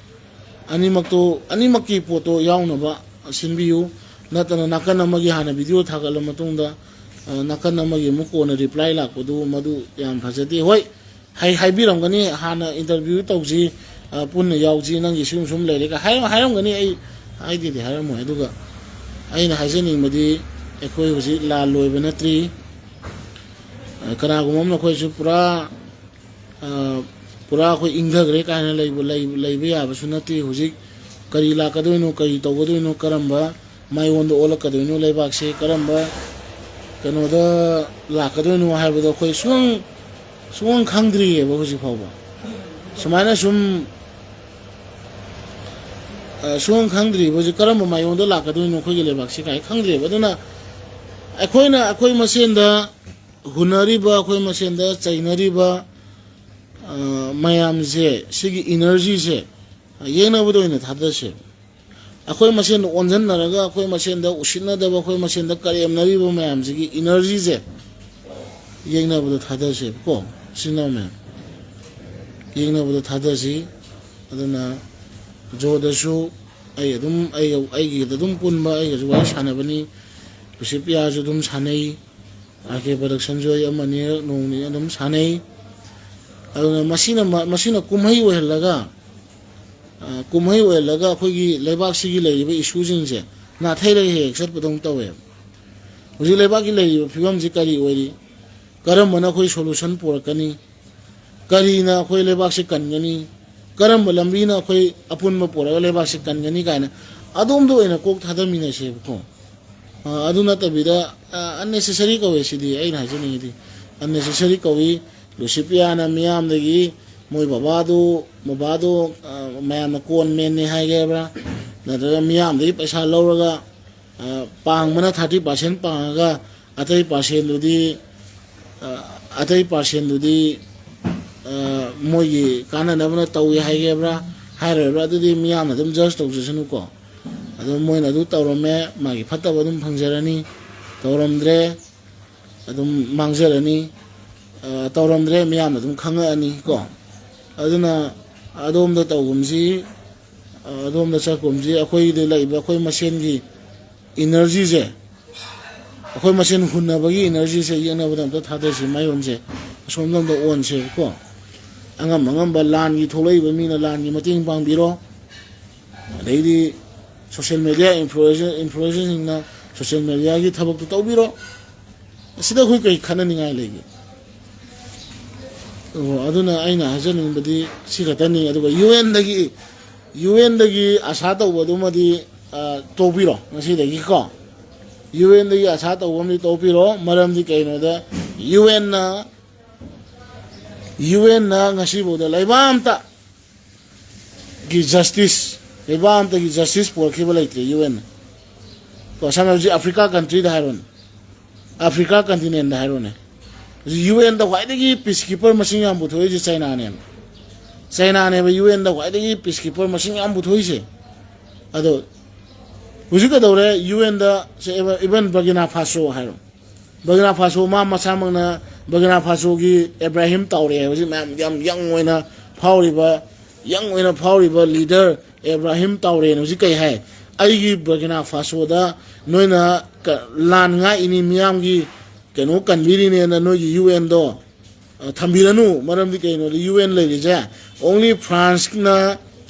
ꯑꯅꯤꯃꯛꯇꯣ, ꯑꯅꯤꯃꯛꯀꯤ ꯄꯣꯠꯇꯣ ꯌꯥꯎꯅꯕ ꯁꯤꯟꯕꯤꯌꯨ꯫ ꯅꯠꯇꯅ ꯅꯥꯀꯟ ꯑꯃꯒꯤ ꯍꯥꯟꯅ ꯚꯤꯗꯤꯑꯣ ꯊꯥꯒꯠꯂ ꯃꯇꯨꯡꯗ, ꯑ, ꯅꯥꯀꯟ ꯑꯃꯒꯤ ꯑꯃꯨꯛ ꯀꯣꯟꯅ ꯔꯤꯄ꯭ꯂꯥꯏ ꯂꯥꯛꯄꯗꯨ, ꯃꯗꯨ ꯌꯥꯝ ꯐꯖꯗꯦ꯫ ꯍꯣꯏ, ꯍꯥꯏ-, ꯍꯥꯏꯕꯤꯔꯝꯒꯅꯤ, "ꯍꯥꯟꯅ ꯏꯟꯇꯔꯚ꯭ꯌꯨ ꯇꯧꯁꯤ, ꯑ, ꯄꯨꯟꯅ ꯌꯥꯎꯁꯤ, ꯅꯪꯒꯤ ꯁꯤꯒꯨꯝ ꯁꯨꯝ ꯂꯩꯔꯦ" ꯀ ꯍꯥꯏ-, ꯍꯥꯏꯔꯝꯒꯅꯤ꯫ ꯑꯩ ꯍꯥꯏꯗꯦꯗꯤ ꯍꯥꯏꯔꯝꯃꯣꯏ꯫ ꯑꯗꯨꯒ ꯑꯩꯅ ꯍꯥꯏꯖꯅꯤꯡꯕꯗꯤ, ꯑꯩꯈꯣꯏ ꯍꯧꯖꯤꯛ ꯂꯥꯟ ꯂꯣꯏꯕ ꯅꯠꯇ꯭ꯔꯤ꯫ ꯑ, ꯀꯅꯥꯒꯨꯝꯕ ꯑꯃꯅ ꯑꯩꯈꯣꯏꯁꯨ ꯄꯨꯔꯥ, ꯑ, ꯄꯨꯔꯥ ꯑꯩꯈꯣꯏ ꯏꯪꯊꯈ꯭ꯔꯦ ꯀꯥꯏꯅ ꯂꯩꯕ, ꯂꯩ-, ꯂꯩꯕ ꯌꯥꯕꯁꯨ ꯅꯠꯇꯦ꯫ ꯍꯧꯖꯤꯛ ꯀꯔꯤ ꯂꯥꯛꯀꯗꯣꯏꯅꯣ, ꯀꯔꯤ ꯇꯧꯒꯗꯣꯏꯅꯣ, ꯀꯔꯝꯕ ꯃꯥꯏꯑꯣꯟꯗ ꯑꯣꯜꯂꯛꯀꯗꯣꯏꯅꯣ, ꯂꯩꯕꯥꯛꯁꯦ ꯀꯔꯝꯕ ꯀꯩꯅꯣꯗ ꯂꯥꯛꯀꯗꯣꯏꯅꯣ ꯍꯥꯏꯕꯗꯣ ꯑꯩꯈꯣꯏ ꯁꯨꯡ-, ꯁꯨꯡꯈꯪ ꯈꯪꯗ꯭ꯔꯤꯑꯕ ꯍꯧꯖꯤꯛ ꯐꯥꯎꯕ꯫ ꯁꯨꯃꯥꯏꯅ ꯁꯨꯝ ꯁꯨꯈꯪ ꯈꯪꯗ꯭ꯔꯤꯕ ꯍꯧꯖꯤꯛ ꯀꯔꯝꯕ ꯃꯥꯏꯑꯣꯡꯗ ꯂꯥꯛꯀꯗꯣꯏꯅꯣ ꯑꯩꯈꯣꯏꯒꯤ ꯂꯩꯕꯥꯛꯁꯤ ꯀꯥꯏ ꯈꯪꯗ꯭ꯔꯦꯕ꯫ ꯑꯗꯨꯅ ꯑꯩꯈꯣꯏꯅ ꯑꯩꯈꯣꯏ ꯃꯁꯦꯟꯗ ꯍꯨꯟꯅꯔꯤꯕ, ꯑꯩꯈꯣꯏ ꯃꯁꯦꯟꯗ ꯆꯩꯅꯔꯤꯕ ꯃꯌꯥꯝꯁꯦ, ꯁꯤꯒꯤ ꯏꯅꯔꯖꯤꯁꯦ ꯌꯦꯡꯅꯕꯗ ꯑꯣꯏꯅ ꯊꯥꯗꯁꯦ꯫ ꯑꯩꯈꯣꯏ ꯃꯁꯦꯟꯗ ꯑꯣꯟꯁꯤꯟꯅꯔꯒ, ꯑꯩꯈꯣꯏ ꯃꯁꯦꯟꯗ ꯎꯁꯤꯠꯅꯗꯕ, ꯑꯩꯈꯣꯏ ꯃꯁꯦꯟꯗ ꯀꯔꯦꯝꯅꯔꯤꯕ ꯃꯌꯥꯝꯁꯤꯒꯤ ꯏꯅꯔꯖꯤꯁꯦ ꯌꯦꯡꯅꯕꯗ ꯊꯥꯗꯁꯦꯕꯀꯣ꯫ ꯁꯤꯅ ꯃꯌꯥꯝ ꯌꯦꯡꯅꯕꯗ ꯊꯥꯗꯁꯤ꯫ ꯑꯗꯨꯅ ꯖꯣꯗꯁꯨ ꯑꯩ ꯑꯗꯨꯝ, ꯑꯩꯒ, ꯑꯩꯒꯤꯗ ꯑꯗꯨꯝ ꯄꯨꯟꯕ, ꯑꯩꯒꯁꯨ ꯋꯥꯔꯤ ꯁꯥꯟꯅꯕꯅꯤ꯫ ꯂꯨꯁꯤꯄꯤꯌꯥꯁꯨ ꯑꯗꯨꯝ ꯁꯥꯟꯅꯩ꯫ ꯑꯥꯔ ꯀꯦ ꯄ꯭ꯔꯗꯛꯁꯟꯁꯨ ꯑꯩ ꯑꯃꯅꯤ ꯅꯣꯡꯅꯤ ꯑꯗꯨꯝ ꯁꯥꯟꯅꯩ꯫ ꯑꯗꯨꯅ ꯃꯁꯤꯅ, ꯃꯁꯤꯅ ꯀꯨꯝꯍꯩ ꯑꯣꯏꯍꯜꯂꯒ, ꯀꯨꯝꯍꯩ ꯑꯣꯏꯍꯜꯂꯒ ꯑꯩꯈꯣꯏꯒꯤ ꯂꯩꯕꯥꯛꯁꯤꯒꯤ ꯂꯩꯔꯤꯕ ꯏꯁꯨꯁꯤꯡꯁꯦ ꯅꯥꯊꯩꯔꯒ ꯍꯦꯛ ꯍꯦꯛ ꯆꯠꯄꯗꯧꯅ ꯇꯧꯋꯦꯕ꯫ ꯍꯧꯖꯤꯛ ꯂꯩꯕꯥꯛꯀꯤ ꯂꯩꯔꯤꯕ ꯐꯤꯕꯝꯁꯤ ꯀꯔꯤ ꯑꯣꯏꯔꯤ? ꯀꯔꯝꯕꯅ ꯑꯩꯈꯣꯏ ꯁꯣꯂꯨꯁꯟ ꯄꯨꯔꯛꯀꯅꯤ? ꯀꯔꯤꯅ ꯑꯩꯈꯣꯏ ꯂꯩꯕꯥꯛꯁꯤ ꯀꯟꯒꯅꯤ? ꯀꯔꯝꯕ ꯂꯝꯕꯤꯅ ꯑꯩꯈꯣꯏ ꯑꯄꯨꯟꯕ ꯄꯨꯔꯒ ꯂꯩꯕꯥꯛꯁꯤ ꯀꯟꯒꯅꯤ ꯀꯥꯏꯅ ꯑꯗꯣꯝꯗ ꯑꯣꯏꯅ ꯀꯣꯛ ꯊꯥꯗꯃꯤꯟꯅꯁꯦꯕꯀꯣ꯫ ꯑꯗꯨ ꯅꯠꯇꯕꯤꯗ, ꯑꯟꯅꯦꯁꯦꯁꯔꯤ ꯀꯧꯋꯦ ꯁꯤꯗꯤ꯫ ꯑꯩꯅ ꯍꯥꯏꯖꯅꯤꯡꯉꯤꯗꯤ ꯑꯟꯅꯦꯁꯦꯁꯔꯤ ꯀꯧꯏ꯫ ꯂꯨꯁꯤꯄꯤꯌꯥꯅ ꯃꯤꯌꯥꯝꯗꯒꯤ ꯃꯣꯏ ꯕꯕꯥꯗꯨ, ꯕꯕꯥꯗꯨ, ꯃꯌꯥꯝꯅ ꯀꯣꯟ ꯃꯦꯟꯅꯤ ꯍꯥꯏꯒꯦꯕ꯭ꯔꯥ, ꯅꯠꯇ꯭ꯔꯒ ꯃꯤꯌꯥꯝꯗꯒꯤ ꯄꯩꯁꯥ ꯂꯧꯔꯒ, ꯄꯥꯡꯕꯅ ꯊꯥꯔꯇꯤ ꯄꯥꯔꯁꯦꯟ ꯄꯥꯡꯉꯒ ꯑꯇꯩ ꯄꯥꯔꯁꯦꯟꯗꯨꯗꯤ, ꯑꯇꯩ ꯄꯥꯔꯁꯦꯟꯗꯨꯗꯤ ꯃꯣꯏꯒꯤ ꯀꯥꯟꯅꯅꯕꯅ ꯇꯧꯏ ꯍꯥꯏꯒꯦꯕ꯭ꯔꯥ, ꯍꯥꯏꯔꯣꯏꯕ꯭ꯔꯥ, ꯑꯗꯨꯗꯤ ꯃꯤꯌꯥꯝꯅ ꯑꯗꯨꯝ ꯖꯁ ꯇꯧꯖꯁꯅꯨꯀꯣ꯫ ꯑꯗꯨꯝ ꯃꯣꯏꯅ ꯑꯗꯨ ꯇꯧꯔꯝꯃꯦ, ꯃꯥꯒꯤ ꯐꯠꯇꯕ ꯑꯗꯨꯝ ꯐꯪꯖꯔꯅꯤ, ꯇꯧꯔꯝꯗ꯭ꯔꯦ, ꯑꯗꯨꯝ ꯃꯥꯡꯖꯔꯅꯤ꯫ ꯇꯧꯔꯝꯗ꯭ꯔꯦ, ꯃꯤꯌꯥꯝꯅ ꯑꯗꯨꯝ ꯈꯪꯉꯛꯑꯅꯤ ꯀꯣ꯫ ꯑꯗꯨꯅ ꯑꯗꯣꯝꯗ ꯇꯧꯒꯨꯝꯁꯤ, ꯑꯗꯣꯝꯗ ꯆꯠꯀꯨꯝꯁꯤ꯫ ꯑꯩꯈꯣꯏꯗ ꯂꯩꯕ ꯑꯩꯈꯣꯏ ꯃꯁꯦꯟꯒꯤ ꯏꯅꯔꯖꯤꯁꯦ, ꯑꯩꯈꯣꯏ ꯃꯁꯦꯟ ꯍꯨꯟꯅꯕꯒꯤ ꯏꯅꯔꯖꯤꯁꯦ ꯌꯦꯛꯅꯕꯗ ꯑꯝꯇ ꯊꯥꯗꯁꯤ꯫ ꯃꯥꯏꯔꯣꯟꯁꯦ ꯑꯁꯣꯝꯗ ꯑꯝꯇ ꯑꯣꯟꯁꯦꯕꯀꯣ꯫ ꯑꯉꯝ ꯑꯉꯝꯕ ꯂꯥꯟꯒꯤ ꯊꯣꯛꯂꯛꯏꯕ ꯃꯤꯅ ꯂꯥꯟꯒꯤ ꯃꯇꯦꯡ ꯄꯥꯡꯕꯤꯔꯣ꯫ ꯑꯗꯩꯗꯤ ꯁꯣꯁꯤꯌꯦꯜ ꯃꯦꯗꯤꯌꯥ ꯏꯟꯐ꯭ꯂꯨꯑꯦꯟꯁꯔ, ꯏꯟꯐ꯭ꯂꯨꯑꯦꯟꯁꯔꯁꯤꯡꯅ ꯁꯣꯁꯤꯌꯦꯜ ꯃꯦꯗꯤꯌꯥꯒꯤ ꯊꯕꯛꯇꯣ ꯇꯧꯕꯤꯔꯣ꯫ ꯑꯁꯤꯗ ꯑꯩꯈꯣꯏ ꯀꯔꯤ ꯈꯠꯅꯅꯤꯡꯉꯥꯏ ꯂꯩꯒꯦ? ꯑꯣ, ꯑꯗꯨꯅ ꯑꯩꯅ ꯍꯥꯏꯖꯅꯤꯡꯕꯗꯤ ꯁꯤ ꯈꯛꯇꯅꯤ꯫ ꯑꯗꯨꯒ ꯌꯨ ꯑꯦꯟꯗꯒꯤ, ꯌꯨ ꯑꯦꯟꯗꯒꯤ ꯑꯁꯥ ꯇꯧꯕꯗꯨꯃꯗꯤ, ꯇꯣꯛꯄꯤꯔꯣ ꯉꯁꯤꯗꯒꯤꯀꯣ꯫ ꯌꯨ ꯑꯦꯟꯗꯒꯤ ꯑꯁꯥ ꯇꯧꯕ ꯑꯃꯗꯤ ꯇꯣꯛꯄꯤꯔꯣ꯫ ꯃꯔꯝꯗꯤ ꯀꯩꯅꯣꯗ, ꯌꯨ ꯑꯦꯟꯅ, ꯌꯨ ꯑꯦꯟꯅ ꯉꯁꯤꯐꯥꯎꯗ ꯂꯩꯕꯥꯛ ꯑꯝꯇ ꯒꯤ ꯖꯁꯇꯤꯁ ꯂꯩꯕꯥꯛ ꯑꯝꯇꯒꯤ ꯖꯁꯇꯤꯁ ꯄꯨꯔꯛꯈꯤꯕ ꯂꯩꯇ꯭ꯔꯦ ꯌꯨ ꯑꯦꯟꯅ꯫ ꯀꯣ, ꯁꯝꯅ ꯍꯧꯖꯤꯛ ꯑꯐ꯭ꯔꯤꯀꯥ ꯀꯟꯇ꯭ꯔꯤꯗ ꯍꯥꯏꯔꯣꯅꯦ, ꯑꯐ꯭ꯔꯤꯀꯥ ꯀꯟꯇꯤꯅꯦꯟꯗ ꯍꯥꯏꯔꯣꯅꯦ, ꯍꯧꯖꯤꯛ ꯌꯨ ꯑꯦꯟꯗ ꯈ꯭ꯋꯥꯏꯗꯒꯤ ꯄꯤꯁ ꯀꯤꯄꯔ ꯃꯁꯤꯡ ꯌꯥꯝ ꯄꯨꯊꯣꯛꯏꯁꯦ ꯆꯩꯅꯥꯅꯦꯕ꯫ ꯆꯩꯅꯥꯅꯦꯕ ꯌꯨ ꯑꯦꯟꯗ ꯈ꯭ꯋꯥꯏꯗꯒꯤ ꯄꯤꯁ ꯀꯤꯄꯔ ꯃꯁꯤꯡ ꯌꯥꯝ ꯄꯨꯊꯣꯛꯏꯁꯦ꯫ ꯑꯗꯣ ꯍꯧꯖꯤꯛ ꯀꯩꯗꯧꯔꯦ? ꯌꯨ ꯑꯦꯟꯗ ꯁꯦ ꯏꯚꯟ ꯕꯔꯒꯤꯅꯥ ꯐꯥꯁꯣ ꯍꯥꯏꯔꯣ, ꯕꯔꯒꯤꯅꯥ ꯐꯥꯁꯣ ꯃꯥ ꯃꯁꯥꯃꯛꯅ, ꯕꯔꯒꯤꯅꯥ ꯐꯥꯁꯣꯒꯤ ꯑꯦꯕ꯭ꯔꯥꯍꯤꯝ ꯇꯥꯎꯔꯦ ꯍꯧꯖꯤꯛ ꯃꯌꯥꯝ ꯌꯥꯝ ꯌꯪ ꯑꯣꯏꯅ ꯐꯥꯎꯔꯤꯕ, ꯌꯪ ꯑꯣꯏꯅ ꯐꯥꯎꯔꯤꯕ ꯂꯤꯗꯔ ꯑꯦꯕ꯭ꯔꯥꯍꯤꯝ ꯇꯥꯎꯔꯦꯅ ꯍꯧꯖꯤꯛ ꯀꯩ ꯍꯥꯏ? "ꯑꯩꯒꯤ ꯕꯔꯒꯤꯅꯥ ꯐꯥꯁꯣꯗ ꯅꯣꯏꯅ ꯀ-, ꯂꯥꯟ ꯉꯥꯛꯏꯅꯤ, ꯃꯤꯌꯥꯝꯒꯤ ꯀꯩꯅꯣ ꯀꯟꯕꯤꯔꯤꯅꯦꯅ ꯅꯣꯏꯒꯤ ꯌꯨ ꯑꯦꯟꯗꯣ ꯑ, ꯊꯝꯕꯤꯔꯅꯨ꯫ ꯃꯔꯝꯗꯤ ꯀꯩꯅꯣꯗ ꯌꯨ ꯑꯦꯟ ꯂꯩꯔꯤꯁꯦ ꯑꯣꯡꯂꯤ ꯐ꯭ꯔꯥꯟꯁꯅ,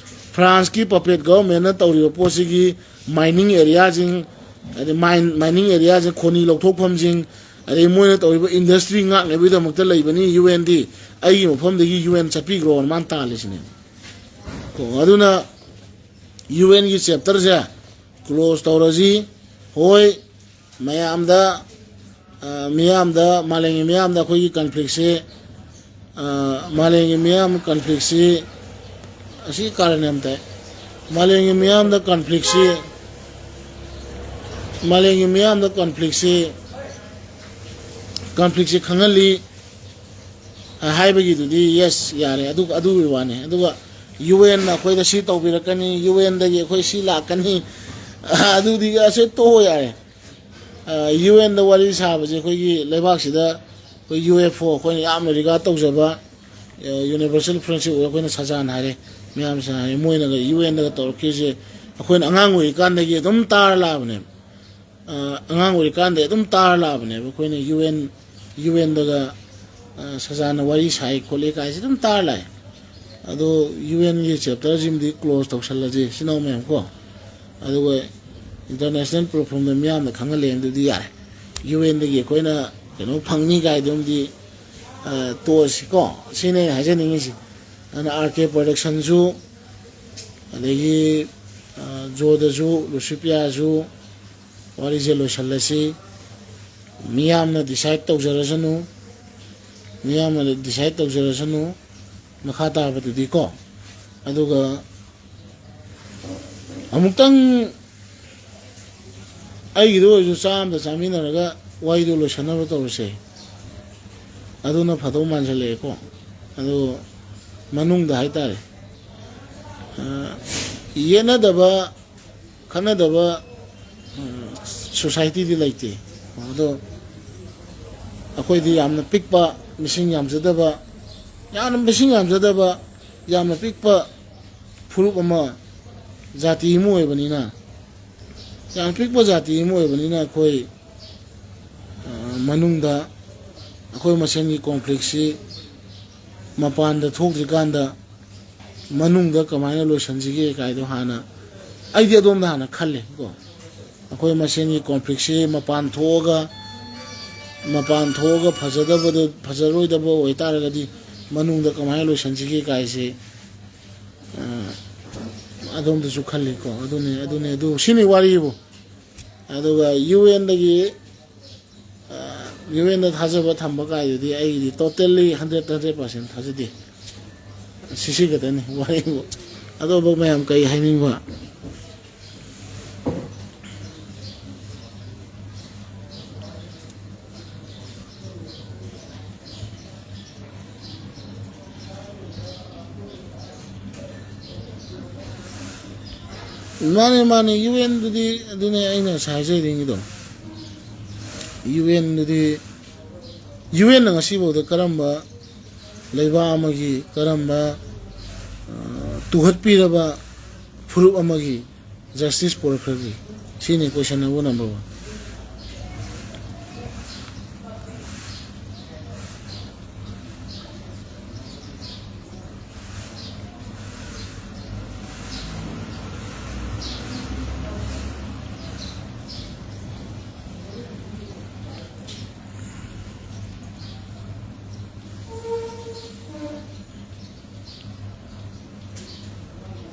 ꯐ꯭ꯔꯥꯟꯁꯀꯤ ꯄꯄꯦꯠ ꯒꯚꯔꯟꯃꯦꯟꯅ ꯇꯧꯔꯤꯕ ꯄꯣꯠꯁꯤꯒꯤ ꯃꯥꯏꯅꯤꯡ ꯑꯦꯔꯤꯌꯥꯁꯤꯡ, ꯍꯥꯏꯗꯤ ꯃꯥꯏꯟ, ꯃꯥꯏꯅꯤꯡ ꯑꯦꯔꯤꯌꯥꯁꯤꯡ, ꯈꯣꯅꯤ ꯂꯧꯊꯣꯛꯐꯝꯁꯤꯡ, ꯑꯗꯩ ꯃꯣꯏꯅ ꯇꯧꯔꯤꯕ ꯏꯟꯗꯁꯇ꯭ꯔꯤ ꯉꯥꯛꯅꯕꯒꯤꯗꯃꯛꯇ ꯂꯩꯕꯅꯤ ꯌꯨ ꯑꯦꯟꯗꯤ꯫ ꯑꯩꯒꯤ ꯃꯐꯝꯗꯒꯤ ꯌꯨ ꯑꯦꯟ ꯆꯠꯄꯤꯈ꯭ꯔꯣꯅ ꯃꯥꯅ ꯇꯥꯜꯂꯤꯁꯤꯅꯦ꯫ ꯀꯣ, ꯑꯗꯨꯅ ꯌꯨ ꯑꯦꯟꯒꯤ ꯆꯦꯞꯇꯔꯁꯦ ꯀ꯭ꯂꯣꯖ ꯇꯧꯔꯁꯤ꯫ ꯍꯣꯏ, ꯃꯌꯥꯝꯗ, ꯑ, ꯃꯤꯌꯥꯝꯗ, ꯃꯥꯂꯦꯝꯒꯤ ꯃꯤꯌꯥꯝꯗ ꯑꯩꯈꯣꯏꯒꯤ ꯀꯟꯐ꯭ꯂꯤꯛꯁꯤ, ꯑ, ꯃꯥꯂꯦꯝꯒꯤ ꯃꯤꯌꯥꯝ ꯀꯟꯐ꯭ꯂꯤꯛꯁꯤ, ꯑꯁꯤ ꯀꯥꯔꯟ ꯌꯥꯝ ꯇꯥꯏ꯫ ꯃꯥꯂꯦꯝꯒꯤ ꯃꯤꯌꯥꯝꯗ ꯀꯟꯐ꯭ꯂꯤꯛꯁꯤ, ꯃꯥꯂꯦꯝꯒꯤ ꯃꯤꯌꯥꯝꯗ ꯀꯟꯐ꯭ꯂꯤꯛꯁꯤ, ꯀꯟꯐ꯭ꯂꯤꯛꯁꯤ ꯈꯪꯍꯜꯂꯤ꯫ ꯑ, ꯍꯥꯏꯕꯒꯤꯗꯨꯗꯤ ꯌꯦꯁ, ꯌꯥꯔꯦ, ꯑꯗꯨ, ꯑꯗꯨꯒꯤ ꯋꯥꯅꯤ꯫ ꯑꯗꯨꯒ ꯌꯨ ꯑꯦꯟꯅ ꯑꯩꯈꯣꯏꯗ ꯁꯤ ꯇꯧꯕꯤꯔꯛꯀꯅꯤ, ꯌꯨ ꯑꯦꯟꯗꯒꯤ ꯑꯩꯈꯣꯏ ꯁꯤ ꯂꯥꯛꯀꯅꯤ, ꯑ, ꯑꯗꯨꯗꯤ ꯑꯁꯦ ꯇꯣꯛꯑꯣ ꯌꯥꯔꯦ꯫ ꯑ, ꯌꯨ ꯑꯦꯟꯗ ꯋꯥꯔꯤ ꯁꯥꯕꯁꯦ ꯑꯩꯈꯣꯏꯒꯤ ꯂꯩꯕꯥꯛꯁꯤꯗ ꯑꯩꯈꯣꯏ ꯌꯨ ꯑꯦꯐ ꯑꯣ, ꯑꯩꯈꯣꯏꯅ ꯌꯥꯝꯅ ꯔꯤꯒꯥꯔꯗ ꯇꯧꯖꯕ, ꯑ, ꯌꯨꯅꯤꯚꯔꯁꯦꯜ ꯐ꯭ꯔꯦꯟꯁꯤꯞ ꯑꯣꯏ ꯑꯩꯈꯣꯏꯅ ꯁꯖꯥꯟ ꯍꯥꯏꯔꯦ, ꯃꯌꯥꯝꯁꯤꯅ ꯍꯥꯏꯔꯦ, ꯃꯣꯏꯅꯒ ꯌꯨ ꯑꯦꯟꯗꯒ ꯇꯧꯔꯛꯈꯤꯕꯁꯦ ꯑꯩꯈꯣꯏꯅ ꯑꯉꯥꯡ ꯑꯣꯏꯔꯤꯀꯥꯟꯗꯒꯤ ꯑꯗꯨꯝ ꯇꯥꯔ ꯂꯥꯛꯑꯕꯅꯦꯕ꯫ ꯑ, ꯑꯉꯥꯡ ꯑꯣꯏꯔꯤꯀꯥꯟꯗ ꯑꯗꯨꯝ ꯇꯥꯔ ꯂꯥꯛꯑꯕꯅꯦꯕ ꯑꯩꯈꯣꯏꯅ ꯌꯨ ꯑꯦꯟ, ꯌꯨ ꯑꯦꯟꯗꯒ, ꯑ, ꯁꯖꯥꯟꯅ ꯋꯥꯔꯤ ꯁꯥꯏ ꯈꯣꯠꯂꯤ ꯀꯥꯏꯁꯦ ꯑꯗꯨꯝ ꯇꯥꯔ ꯂꯥꯛꯑꯦ꯫ ꯑꯗꯣ ꯌꯨ ꯑꯦꯟꯒꯤ ꯆꯦꯞꯇꯔꯁꯤꯃꯗꯤ ꯀ꯭ꯂꯣꯖ ꯇꯧꯁꯜꯂꯁꯤ ꯁꯤꯅ ꯃꯌꯥꯝ ꯀꯣ꯫ ꯑꯗꯨꯒ ꯏꯟꯇꯔꯅꯦꯁꯅꯦꯜ ꯄ꯭ꯂꯦꯠꯐꯣꯝꯗ ꯃꯤꯌꯥꯝꯅ ꯈꯪꯍꯜꯂꯦ ꯑꯗꯨꯗꯤ ꯌꯥꯔꯦ꯫ ꯌꯨ ꯑꯦꯟꯗꯒꯤ ꯑꯩꯈꯣꯏꯅ ꯀꯩꯅꯣ ꯐꯪꯅꯤ ꯀꯥꯏꯗꯨꯃꯗꯤ, ꯑ, ꯇꯣꯛꯑꯁꯤꯀꯣ꯫ ꯁꯤꯅꯦ ꯑꯩꯅ ꯍꯥꯏꯖꯅꯤꯡꯉꯤꯁꯤ꯫ ꯑꯗꯨꯅ ꯑꯥꯔ ꯀꯦ ꯄ꯭ꯔꯗꯛꯁꯟꯁꯨ, ꯑꯗꯒꯤ, ꯑ, ꯖꯣꯗꯁꯨ, ꯂꯨꯁꯤꯄꯤꯌꯥꯁꯨ, ꯋꯥꯔꯤꯁꯦ ꯂꯣꯏꯁꯤꯜꯂꯁꯤ꯫ ꯃꯤꯌꯥꯝꯅ ꯗꯤꯁꯥꯏꯠ ꯇꯧꯖꯔꯁꯅꯨ, ꯃꯤꯌꯥꯝꯅ ꯗꯤꯁꯥꯏꯠ ꯇꯧꯖꯔꯁꯅꯨ ꯃꯈꯥ ꯇꯥꯕꯗꯨꯗꯤꯀꯣ꯫ ꯑꯗꯨꯒ ꯑꯃꯨꯛꯇꯪ ꯑꯩꯒꯤꯗ ꯑꯣꯏꯔꯁꯨ ꯆꯥ ꯑꯝꯇ ꯆꯥꯃꯤꯟꯅꯔꯒ ꯋꯥꯔꯤꯗꯣ ꯂꯣꯏꯁꯟꯅꯕ ꯇꯧꯔꯁꯦ꯫ ꯑꯗꯨꯅ ꯐꯗꯧ ꯃꯥꯟꯁꯤꯜꯂꯛꯑꯦꯀꯣ꯫ ꯑꯗꯨ ꯃꯅꯨꯡꯗ ꯍꯥꯏꯇꯥꯔꯦ, ꯑ, ꯌꯦꯠꯅꯗꯕ, ꯈꯠꯅꯗꯕ, ꯑ, ꯁꯣꯁꯥꯏꯇꯤꯗꯤ ꯂꯩꯇꯦ꯫ ꯑꯗꯣ ꯑꯩꯈꯣꯏꯗꯤ ꯌꯥꯝꯅ ꯄꯤꯛꯄ, ꯃꯤꯁꯤꯡ ꯌꯥꯝꯖꯗꯕ, ꯌꯥꯝꯅ ꯃꯤꯁꯤꯡ ꯌꯥꯝꯖꯗꯕ, ꯌꯥꯝꯅ ꯄꯤꯛꯄ ꯐꯨꯔꯨꯞ ꯑꯃ, ꯖꯥꯇꯤ ꯑꯃ ꯑꯣꯏꯕꯅꯤꯅ, ꯌꯥꯝ ꯄꯤꯛꯄ ꯖꯥꯇꯤ ꯑꯃ ꯑꯣꯏꯕꯅꯤꯅ ꯑꯩꯈꯣꯏ, ꯑ, ꯃꯅꯨꯡꯗ ꯑꯩꯈꯣꯏ ꯃꯁꯦꯟꯒꯤ ꯀꯣꯟꯐ꯭ꯂꯤꯛꯁꯤ ꯃꯄꯥꯟꯗ ꯊꯣꯛꯇ꯭ꯔꯤꯀꯥꯟꯗ ꯃꯅꯨꯡꯗ ꯀꯃꯥꯏꯅ ꯂꯣꯏꯁꯤꯟꯁꯤꯒꯦ ꯀꯥꯏꯗꯣ ꯍꯥꯟꯅ, ꯑꯩꯗꯤ ꯑꯗꯣꯝꯗ ꯍꯥꯟꯅ ꯈꯜꯂꯦ ꯀꯣ꯫ ꯑꯩꯈꯣꯏ ꯃꯁꯦꯟꯒꯤ ꯀꯣꯟꯐ꯭ꯂꯤꯛꯁꯤ ꯃꯄꯥꯟ ꯊꯣꯛꯑꯒ, ꯃꯄꯥꯟ ꯊꯣꯛꯑꯒ ꯐꯖꯗꯕꯗꯣ, ꯐꯖꯔꯣꯏꯗꯕ ꯑꯣꯏꯇꯥꯔꯒꯗꯤ ꯃꯅꯨꯡꯗ ꯀꯃꯥꯏꯅ ꯂꯣꯏꯁꯤꯟꯁꯤꯒꯦ ꯀꯥꯏꯁꯦ, ꯑ, ꯑꯗꯣꯝꯗꯁꯨ ꯈꯜꯂꯤꯀꯣ꯫ ꯑꯗꯨꯅꯤ, ꯑꯗꯨꯅꯤ, ꯑꯗꯨ ꯁꯤꯅꯤ ꯋꯥꯔꯤꯕꯨ꯫ ꯑꯗꯨꯒ ꯌꯨ ꯑꯦꯟꯗꯒꯤ, ꯑ, ꯌꯨ ꯑꯦꯟꯗ ꯊꯥꯖꯕ ꯊꯝꯕ ꯀꯥꯏꯗꯨꯗꯤ ꯑꯩꯒꯤꯗꯤ totally hundred, hundred percent ꯊꯥꯖꯗꯦ꯫ ꯁꯤꯁꯤ ꯈꯛꯇꯅꯤ ꯋꯥꯔꯤꯕꯨ꯫ ꯑꯇꯣꯞꯄ ꯃꯌꯥꯝ ꯀꯩ ꯍꯥꯏꯅꯤꯡꯕ? ꯃꯥꯅꯦ, ꯃꯥꯅꯦ, ꯌꯨ ꯑꯦꯟꯗꯨꯗꯤ ꯑꯗꯨꯅꯦ ꯑꯩꯅ ꯉꯁꯥꯏ ꯍꯥꯏꯖꯔꯤꯉꯩꯗꯣ꯫ ꯌꯨ ꯑꯦꯟꯗꯨꯗꯤ, ꯌꯨ ꯑꯦꯟꯅ ꯉꯁꯤꯐꯥꯎꯗ ꯀꯔꯝꯕ ꯂꯩꯕꯥꯛ ꯑꯃꯒꯤ, ꯀꯔꯝꯕ, ꯑ, ꯇꯨꯍꯠꯄꯤꯔꯕ ꯐꯨꯔꯨꯞ ꯑꯃꯒꯤ ꯖꯁꯇꯤꯁ ꯄꯨꯔꯛꯈ꯭ꯔꯒꯦ? ꯁꯤꯅꯤ question number one꯫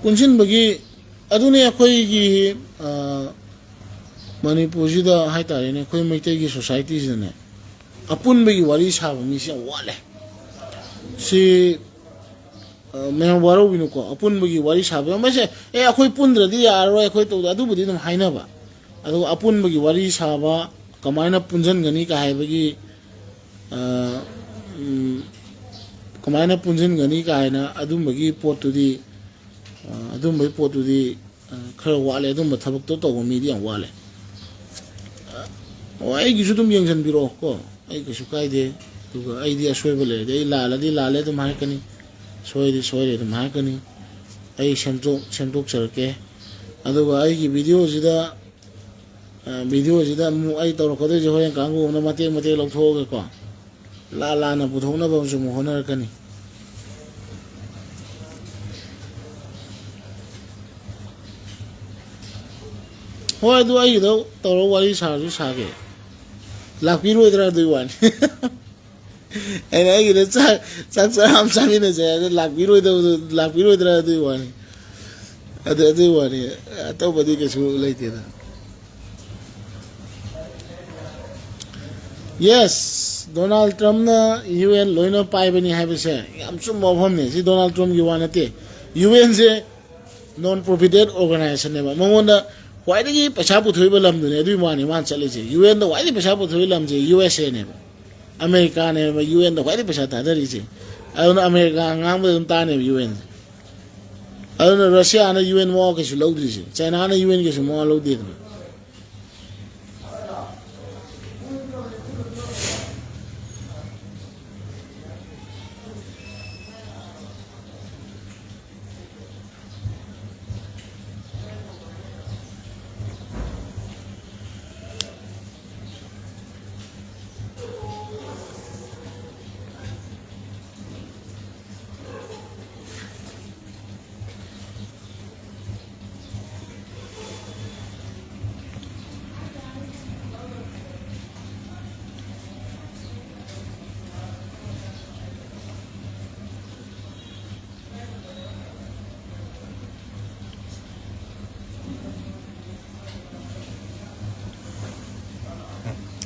ꯄꯨꯟꯁꯤꯟꯕꯒꯤ, ꯑꯗꯨꯅꯤ ꯑꯩꯈꯣꯏꯒꯤ, ꯑ, ꯃꯅꯤꯄꯨꯔꯁꯤꯗ ꯍꯥꯏꯇꯥꯔꯦꯅꯦ, ꯑꯩꯈꯣꯏ ꯃꯩꯇꯩꯒꯤ ꯁꯣꯁꯥꯏꯇꯤꯁꯤꯗꯅꯦ, ꯑꯄꯨꯟꯕꯒꯤ ꯋꯥꯔꯤ ꯁꯥꯕ ꯃꯤꯁꯦ ꯌꯥꯝ ꯋꯥꯠꯂꯦ꯫ ꯁꯤ ꯑ, ꯃꯌꯥꯝ ꯋꯥꯔꯧꯕꯤꯅꯨꯀꯣ, ꯑꯄꯨꯟꯕꯒꯤ ꯋꯥꯔꯤ ꯁꯥꯕ ꯌꯥꯝ, ꯃꯁꯦ, "ꯑꯦ, ꯑꯩꯈꯣꯏ ꯄꯨꯟꯗ꯭ꯔꯗꯤ ꯌꯥꯔꯔꯣꯏ, ꯑꯩꯈꯣꯏ ꯇꯧꯗ", ꯑꯗꯨꯕꯨꯗꯤ ꯑꯗꯨꯝ ꯍꯥꯏꯅꯕ꯫ ꯑꯗꯨꯒ ꯑꯄꯨꯟꯕꯒꯤ ꯋꯥꯔꯤ ꯁꯥꯕ, ꯀꯃꯥꯏꯅ ꯄꯨꯟꯁꯤꯟꯒꯅꯤ ꯀꯥ ꯍꯥꯏꯕꯒꯤ, ꯑ, ꯎꯝ, ꯀꯃꯥꯏꯅ ꯄꯨꯟꯁꯤꯟꯒꯅꯤ ꯀꯥꯏꯅ ꯑꯗꯨꯝꯕꯒꯤ ꯄꯣꯠꯇꯨꯗꯤ, ꯑ, ꯑꯗꯨꯝꯕꯒꯤ ꯄꯣꯠꯇꯨꯗꯤ, ꯑ, ꯈꯔ ꯋꯥꯠꯂꯦ, ꯑꯗꯨꯝꯕ ꯊꯕꯛꯇꯣ ꯇꯧꯕ ꯃꯤꯗꯤ ꯌꯥꯝ ꯋꯥꯠꯂꯦ꯫ ꯑ, ꯑꯣ, ꯑꯩꯒꯤꯁꯨ ꯑꯗꯨꯝ ꯌꯦꯡꯁꯤꯟꯕꯤꯔꯛꯑꯣ ꯀꯣ, ꯑꯩ ꯀꯩꯁꯨ ꯀꯥꯏꯗꯦ꯫ ꯑꯗꯨꯒ ꯑꯩꯗꯤ ꯑꯁꯣꯏꯕ ꯂꯩꯔꯗꯤ, ꯑꯩ ꯂꯥꯜꯂꯗꯤ ꯂꯥꯜꯂꯦ ꯑꯗꯨꯝ ꯍꯥꯏꯔꯛꯀꯅꯤ, ꯁꯣꯏꯔꯗꯤ ꯁꯣꯏꯔꯦ ꯑꯗꯨꯝ ꯍꯥꯏꯔꯛꯀꯅꯤ꯫ ꯑꯩ ꯁꯦꯝꯗꯣꯛ-, ꯁꯦꯝꯗꯣꯛꯆꯔꯛꯀꯦ꯫ ꯑꯗꯨꯒ ꯑꯩꯒꯤ ꯚꯤꯗꯤꯑꯣꯁꯤꯗ, ꯑ, ꯚꯤꯗꯤꯑꯣꯁꯤꯗ ꯑꯃꯨꯛ ꯑꯩ ꯇꯧꯔꯛꯀꯗꯣꯏꯁꯦ, ꯍꯣꯔꯦꯟ ꯀꯥꯡꯕꯨ ꯑꯃꯅ ꯃꯇꯦꯛ ꯃꯇꯦꯛ ꯂꯧꯊꯣꯛꯑꯒꯀꯣ, ꯂꯥ ꯂꯥꯟꯅ ꯄꯨꯊꯣꯛꯅꯕ ꯑꯃꯁꯨ ꯑꯃꯨꯛ ꯍꯣꯠꯅꯔꯛꯀꯅꯤ꯫ ꯍꯣꯏ, ꯑꯗꯨ ꯑꯩꯒꯤꯗ ꯇꯧꯔꯒ ꯋꯥꯔꯤ ꯁꯥꯔꯁꯨ ꯁꯥꯒꯦ꯫ ꯂꯥꯛꯄꯤꯔꯣꯏꯗ꯭ꯔꯥ ꯑꯗꯨꯏ ꯋꯥꯅꯤ꯫ ꯑꯩꯅ ꯑꯩꯒꯤꯗ ꯆꯥꯛ, ꯆꯥꯛ ꯆꯔꯥ ꯑꯃ ꯆꯥꯃꯤꯟꯅꯁꯦ ꯍꯥꯏꯗ ꯂꯥꯛꯄꯤꯔꯣꯏꯗꯕꯗꯨ, ꯂꯥꯛꯄꯤꯔꯣꯏꯗ꯭ꯔꯥ ꯑꯗꯨꯏ ꯋꯥꯅꯤ꯫ ꯑꯗꯨ, ꯑꯗꯨꯏ ꯋꯥꯅꯤ꯫ ꯑꯇꯧꯕꯗꯤ ꯀꯩꯁꯨ ꯂꯩꯇꯦꯗ꯫ Yes, ꯗꯣꯅꯥꯜꯗ ꯇ꯭ꯔꯝꯞꯅ ꯌꯨ ꯑꯦꯟ ꯂꯣꯏꯅ ꯄꯥꯏꯕꯅꯤ ꯍꯥꯏꯕꯁꯦ ꯌꯥꯝ ꯆꯨꯝꯕ ꯋꯥꯐꯝꯅꯤ꯫ ꯁꯤ ꯗꯣꯅꯥꯜꯗ ꯇ꯭ꯔꯝꯞꯀꯤ ꯋꯥ ꯅꯠꯇꯦ꯫ ꯌꯨ ꯑꯦꯟꯁꯦ non profit organizationꯅꯦꯕ꯫ ꯃꯉꯣꯟꯗ ꯈ꯭ꯋꯥꯏꯗꯒꯤ ꯄꯩꯁꯥ ꯄꯨꯊꯣꯛꯏꯕ ꯂꯝꯗꯨꯅꯦ, ꯑꯗꯨꯒꯤ ꯋꯥꯅꯤ ꯃꯥꯅ ꯆꯠꯂꯤꯁꯦ꯫ ꯌꯨ ꯑꯦꯟꯗ ꯈ꯭ꯋꯥꯏꯗꯒꯤ ꯄꯩꯁꯥ ꯄꯨꯊꯣꯛꯏꯕ ꯂꯝꯁꯦ ꯌꯨ ꯑꯦꯁ ꯑꯦꯅꯦꯕ꯫ ꯑꯃꯦꯔꯤꯀꯥꯅꯦꯕ ꯌꯨ ꯑꯦꯟꯗ ꯈ꯭ꯋꯥꯏꯗꯒꯤ ꯄꯩꯁꯥ ꯊꯥꯗꯔꯤꯁꯦ꯫ ꯑꯗꯨꯅ ꯑꯃꯦꯔꯤꯀꯥ ꯉꯥꯡꯕꯗ ꯑꯗꯨꯝ ꯇꯥꯅꯦꯕ ꯌꯨ ꯑꯦꯟ꯫ ꯑꯗꯨꯅ ꯔꯁꯤꯌꯥꯅ ꯌꯨ ꯑꯦꯟ ꯃꯋꯥ ꯀꯩꯁꯨ ꯂꯧꯗ꯭ꯔꯤꯁꯦ, ꯆꯥꯏꯅꯥꯅ ꯌꯨ ꯑꯦꯟ ꯀꯩꯁꯨ ꯃꯋꯥ ꯂꯧꯗꯦꯗꯅ꯫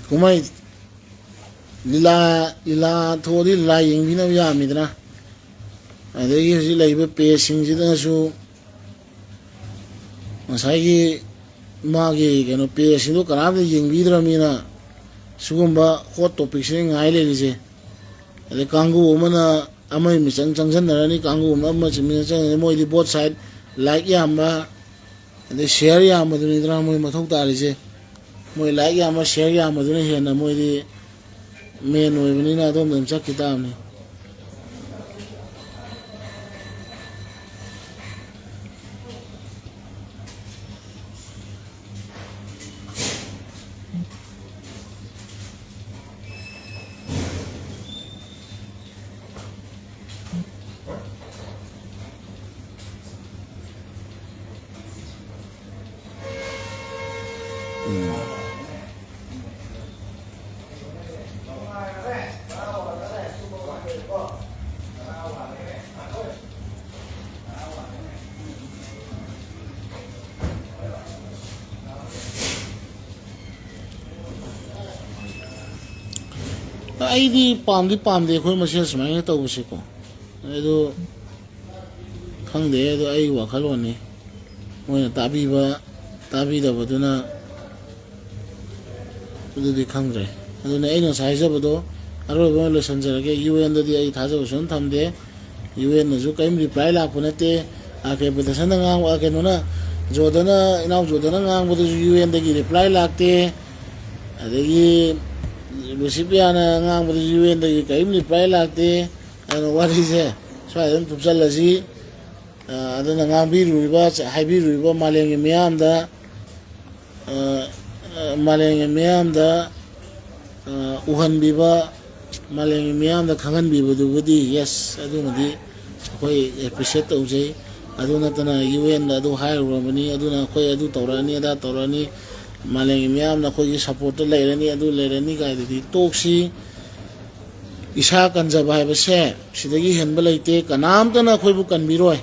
ꯀꯨꯝꯍꯩ ꯂꯤꯂꯥ, ꯂꯤꯂꯥ ꯊꯣꯛꯑꯗꯤ ꯂꯤꯂꯥ ꯌꯦꯡꯕꯤꯅꯕ ꯌꯥꯕꯅꯤꯗꯅ꯫ ꯑꯗꯒꯤ ꯍꯧꯖꯤꯛ ꯂꯩꯔꯤꯕ ꯄꯦꯖꯁꯤꯡꯁꯤꯗꯅꯁꯨ ꯉꯁꯥꯏꯒꯤ ꯃꯥꯒꯤ ꯀꯩꯅꯣ ꯄꯦꯖꯁꯤꯡꯗꯣ ꯀꯅꯥꯝꯇ ꯌꯦꯡꯕꯤꯗ꯭ꯔꯕꯅꯤꯅ ꯁꯤꯒꯨꯝꯕ ꯍꯣꯠ ꯇꯣꯄꯤꯛꯁꯤꯅ ꯉꯥꯏ ꯂꯩꯔꯤꯁꯦ꯫ ꯑꯗꯩ ꯀꯥꯡꯕꯨ ꯑꯃꯅ ꯑꯃꯒꯤ ꯃꯤꯆꯪ ꯆꯪꯁꯤꯟꯅꯔꯅꯤ, ꯀꯥꯡꯕꯨ ꯑꯃ ꯑꯃ ꯃꯤꯆꯪ ꯆꯪꯁꯤꯟꯅꯔꯅꯤ, ꯃꯣꯏꯗꯤ ꯕꯣꯠ ꯁꯥꯏꯠ ꯂꯥꯏꯛ ꯌꯥꯝꯕ ꯑꯗꯩ ꯁꯤꯌꯔ ꯌꯥꯝꯕꯗꯨꯅꯤꯗꯅ ꯃꯣꯏ ꯃꯊꯧ ꯇꯥꯔꯤꯁꯦ꯫ ꯃꯣꯏ ꯂꯥꯏꯛ ꯌꯥꯝꯕ ꯁꯤꯌꯔ ꯌꯥꯝꯕꯗꯨꯅ ꯍꯦꯟꯅ ꯃꯣꯏꯗꯤ ꯃꯦꯟ ꯑꯣꯏꯕꯅꯤꯅ ꯑꯗꯣꯝꯗ ꯑꯗꯨꯝ ꯆꯠꯈꯤ ꯇꯥꯕꯅꯤ꯫ ꯑꯩꯗꯤ ꯄꯥꯝꯗꯤ ꯄꯥꯝꯗꯦ ꯑꯩꯈꯣꯏ ꯃꯁꯦꯜ ꯁꯨꯃꯥꯏꯅ ꯇꯧꯕꯁꯦꯀꯣ꯫ ꯑꯗꯨ ꯈꯪꯗꯦ, ꯑꯗꯨ ꯑꯩ ꯋꯥꯈꯜꯂꯣꯟꯅꯤ꯫ ꯃꯣꯏꯅ ꯇꯥꯕꯤꯕ ꯇꯥꯕꯤꯗꯕꯗꯨꯅ ꯑꯗꯨꯗꯤ ꯈꯪꯗ꯭ꯔꯦ꯫ ꯑꯗꯨꯅ ꯑꯩꯅ ꯉꯁꯥꯏ ꯍꯥꯏꯖꯕꯗꯣ ꯑꯔꯣꯏꯕ ꯑꯣꯏꯅ ꯂꯣꯏꯁꯤꯟꯖꯔꯒꯦ꯫ ꯌꯨ ꯑꯦꯟꯗꯗꯤ ꯑꯩ ꯊꯥꯖꯕ ꯁꯨꯝ ꯊꯝꯗꯦ꯫ ꯌꯨ ꯑꯦꯟꯅꯁꯨ ꯀꯔꯤꯝ ꯔꯤꯄ꯭ꯂꯥꯏ ꯂꯥꯛꯄ ꯅꯠꯇꯦ꯫ ꯑꯥꯔ ꯀꯦ ꯄ꯭ꯔꯗꯛꯁꯟꯅ ꯉꯥꯡꯕ, ꯀꯩꯅꯣꯅ, ꯖꯣꯗꯅ, ꯏꯅꯥꯎ ꯖꯣꯗꯅ ꯉꯥꯡꯕꯗꯁꯨ ꯌꯨ ꯑꯦꯟꯗꯒꯤ ꯔꯤꯄ꯭ꯂꯥꯏ ꯂꯥꯛꯇꯦ꯫ ꯑꯗꯒꯤ ꯂꯨꯁꯤꯄꯤꯌꯥꯅ ꯉꯥꯡꯕꯗꯁꯨ ꯌꯨ ꯑꯦꯟꯗꯒꯤ ꯀꯔꯤꯝ ꯔꯤꯄ꯭ꯂꯥꯏ ꯂꯥꯛꯇꯦ꯫ ꯑꯗꯨꯅ ꯋꯥꯔꯤꯁꯦ ꯁ꯭ꯋꯥꯏꯗ ꯑꯗꯨꯝ ꯊꯨꯞꯆꯜꯂꯁꯤ꯫ ꯑ, ꯑꯗꯨꯅ ꯉꯥꯡꯕꯤꯔꯨꯔꯤꯕ, ꯍꯥꯏꯕꯤꯔꯨꯔꯤꯕ ꯃꯥꯂꯦꯝꯒꯤ ꯃꯤꯌꯥꯝꯗ, ꯑ, ꯑ, ꯃꯥꯂꯦꯝꯒꯤ ꯃꯤꯌꯥꯝꯗ, ꯑ, ꯎꯍꯟꯕꯤꯕ, ꯃꯥꯂꯦꯝꯒꯤ ꯃꯤꯌꯥꯝꯗ ꯈꯪꯍꯟꯕꯤꯕꯗꯨꯕꯨꯗꯤ, ꯌꯦꯁ, ꯑꯗꯨꯃꯗꯤ ꯑꯩꯈꯣꯏ ꯑꯦꯄ꯭ꯔꯤꯁꯤꯌꯦꯠ ꯇꯧꯖꯩ꯫ ꯑꯗꯨ ꯅꯠꯇꯅ ꯌꯨ ꯑꯦꯟꯗ ꯑꯗꯨ ꯍꯥꯏꯔꯨꯔꯕꯅꯤ, ꯑꯗꯨꯅ ꯑꯩꯈꯣꯏ ꯑꯗꯨ ꯇꯧꯔꯛꯑꯅꯤ, ꯑꯗꯥ ꯇꯧꯔꯛꯑꯅꯤ, ꯃꯥꯂꯦꯝꯒꯤ ꯃꯤꯌꯥꯝꯅ ꯑꯩꯈꯣꯏꯒꯤ ꯁꯞꯄꯣꯔꯠꯇ ꯂꯩꯔꯅꯤ, ꯑꯗꯨ ꯂꯩꯔꯅꯤ ꯀꯥꯏꯗꯨꯗꯤ ꯇꯣꯛꯁꯤ꯫ ꯏꯁꯥ ꯀꯟꯖꯕ ꯍꯥꯏꯕꯁꯦ ꯁꯤꯗꯒꯤ ꯍꯦꯟꯕ ꯂꯩꯇꯦ꯫ ꯀꯅꯥꯝꯇꯅ ꯑꯩꯈꯣꯏꯕꯨ ꯀꯟꯕꯤꯔꯣꯏ꯫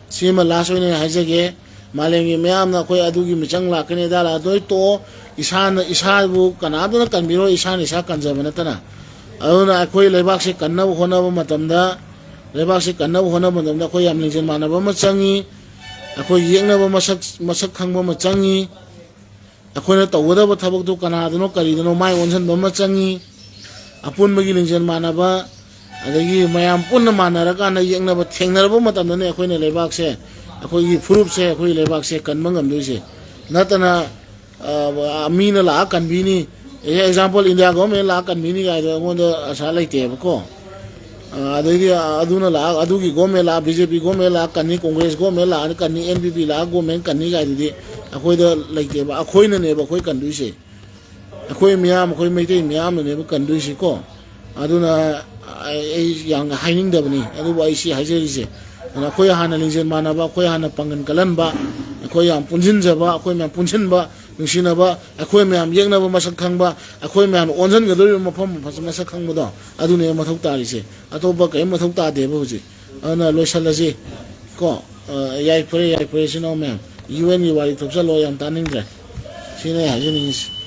ꯁꯤꯃ ꯂꯥꯁ ꯑꯣꯏꯅ ꯍꯥꯏꯖꯒꯦ꯫ ꯃꯥꯂꯦꯝꯒꯤ ꯃꯤꯌꯥꯝꯅ ꯑꯩꯈꯣꯏ ꯑꯗꯨꯒꯤ ꯃꯤꯆꯪ ꯂꯥꯛꯀꯅꯤ, ꯑꯗꯥ ꯂꯥꯛꯀꯅꯤ, ꯂꯣꯏ ꯇꯣꯛꯑꯣ꯫ ꯏꯁꯥꯅ ꯏꯁꯥꯕꯨ ꯀꯅꯥꯝꯇꯅ ꯀꯟꯕꯤꯔꯣꯏ, ꯏꯁꯥꯅ ꯏꯁꯥ ꯀꯟꯖꯕ ꯅꯠꯇꯅ꯫ ꯑꯗꯨꯅ ꯑꯩꯈꯣꯏ ꯂꯩꯕꯥꯛꯁꯦ ꯀꯟꯅꯕ ꯍꯣꯠꯅꯕ ꯃꯇꯝꯗ ꯂꯩꯕꯥꯛꯁꯦ ꯀꯟꯅꯕ ꯍꯣꯠꯅꯕ ꯃꯇꯝꯗ ꯑꯩꯈꯣꯏ ꯌꯥꯝ ꯂꯤꯡꯖꯦꯜ ꯃꯥꯟꯅꯕ ꯑꯃ ꯆꯪꯉꯤ꯫ ꯑꯩꯈꯣꯏ ꯌꯦꯛꯅꯕ ꯃꯁꯛ, ꯃꯁꯛ ꯈꯪꯕ ꯑꯃ ꯆꯪꯉꯤ꯫ ꯑꯩꯈꯣꯏꯅ ꯇꯧꯒꯗꯕ ꯊꯕꯛꯇꯨ ꯀꯅꯥꯗꯅꯣ ꯀꯔꯤꯗꯅꯣ ꯃꯥꯏ ꯑꯣꯟꯁꯤꯟꯕ ꯑꯃ ꯆꯪꯉꯤ꯫ ꯑꯄꯨꯟꯕꯒꯤ ꯂꯤꯡꯖꯦꯜ ꯃꯥꯟꯅꯕ, ꯑꯗꯒꯤ ꯃꯌꯥꯝ ꯄꯨꯟꯅ ꯃꯥꯟꯅꯔꯀꯥꯟꯗ ꯌꯦꯛꯅꯕ ꯊꯦꯡꯅꯔꯕ ꯃꯇꯝꯗꯅꯦ ꯑꯩꯈꯣꯏꯅ ꯂꯩꯕꯥꯛꯁꯦ, ꯑꯩꯈꯣꯏꯒꯤ ꯐꯨꯔꯨꯞꯁꯦ, ꯑꯩꯈꯣꯏꯒꯤ ꯂꯩꯕꯥꯛꯁꯦ ꯀꯟꯕ ꯉꯝꯗꯣꯏꯁꯦ꯫ ꯅꯠꯇꯅ, ꯑ, ꯃꯤꯅ ꯂꯥꯛꯑ ꯀꯟꯕꯤꯅꯤ, ꯑꯦ, ꯑꯦꯛꯖꯥꯝꯄꯜ, ꯏꯟꯗꯤꯌꯥ ꯒꯣꯔꯃꯦꯟ ꯂꯥꯛꯑ ꯀꯟꯕꯤꯅꯤ ꯀꯥꯏꯗꯣ ꯑꯩꯉꯣꯟꯗ ꯑꯁꯥ ꯂꯩꯇꯦꯕꯀꯣ꯫ ꯑ, ꯑꯗꯩꯗꯤ ꯑꯗꯨꯅ ꯂꯥꯛꯑ, ꯑꯗꯨꯒꯤ ꯒꯣꯔꯃꯦꯟ ꯂꯥꯛꯑ, ꯕꯤ ꯖꯦ ꯄꯤ ꯒꯣꯔꯃꯦꯟ ꯂꯥꯛꯑ ꯀꯟꯅꯤ, ꯀꯣꯡꯒ꯭ꯔꯦꯁ ꯒꯣꯔꯃꯦꯟ ꯂꯥꯛꯑ ꯀꯟꯅꯤ, ꯑꯦꯟ ꯄꯤ ꯄꯤ ꯂꯥꯛꯑ ꯒꯣꯔꯃꯦꯟ ꯀꯟꯅꯤ ꯀꯥꯏꯗꯨꯗꯤ ꯑꯩꯈꯣꯏꯗ ꯂꯩꯇꯦꯕ꯫ ꯑꯩꯈꯣꯏꯅꯅꯦꯕ ꯑꯩꯈꯣꯏ ꯀꯟꯗꯣꯏꯁꯦ꯫ ꯑꯩꯈꯣꯏ ꯃꯤꯌꯥꯝ, ꯑꯩꯈꯣꯏ ꯃꯩꯇꯩ ꯃꯤꯌꯥꯝꯅꯅꯦꯕ ꯀꯟꯗꯣꯏꯁꯤꯀꯣ꯫ ꯑꯗꯨꯅ ꯑꯩ, ꯑꯩ ꯌꯥꯝꯅ ꯍꯥꯏꯅꯤꯡꯗꯕꯅꯤ, ꯑꯗꯨꯕꯨ ꯑꯩ ꯁꯤ ꯍꯥꯏꯖꯔꯤꯁꯦ꯫ ꯑꯗꯨꯅ ꯑꯩꯈꯣꯏ ꯍꯥꯟꯅ ꯂꯤꯡꯖꯦꯜ ꯃꯥꯟꯅꯕ, ꯑꯩꯈꯣꯏ ꯍꯥꯟꯅ ꯄꯥꯡꯒꯜ ꯀꯜꯍꯟꯕ, ꯑꯩꯈꯣꯏ ꯌꯥꯝ ꯄꯨꯟꯁꯤꯟꯖꯕ, ꯑꯩꯈꯣꯏ ꯃꯌꯥꯝ ꯄꯨꯟꯁꯤꯟꯕ, ꯅꯨꯡꯁꯤꯅꯕ, ꯑꯩꯈꯣꯏ ꯃꯌꯥꯝ ꯌꯦꯛꯅꯕ ꯃꯁꯛ ꯈꯪꯕ, ꯑꯩꯈꯣꯏ ꯃꯌꯥꯝ ꯑꯣꯟꯁꯤꯟꯒꯗꯧꯔꯤꯕ ꯃꯐꯝ ꯃꯁꯛ ꯈꯪꯕꯗꯣ, ꯑꯗꯨꯅꯦꯕ ꯃꯊꯧ ꯇꯥꯔꯤꯁꯦ꯫ ꯑꯇꯣꯞꯄ ꯀꯔꯤꯝ ꯃꯊꯧ ꯇꯥꯗꯦꯕ ꯍꯧꯖꯤꯛ꯫ ꯑꯗꯨꯅ ꯂꯣꯏꯁꯤꯜꯂꯁꯤ ꯀꯣ꯫ ꯑ, ꯌꯥꯏꯐꯔꯦ, ꯌꯥꯏꯐꯔꯦ, ꯏꯆꯤꯟ ꯏꯅꯥꯎ ꯃꯌꯥꯝ꯫ ꯌꯨ ꯑꯦꯟꯒꯤ ꯋꯥꯔꯤ ꯊꯣꯛꯆꯜꯂꯣ, ꯌꯥꯝ ꯇꯥꯅꯤꯡꯗ꯭ꯔꯦ꯫ ꯁꯤꯅꯦ ꯑꯩ ꯍꯥꯏꯖꯅꯤꯡꯉꯤꯁꯦ꯫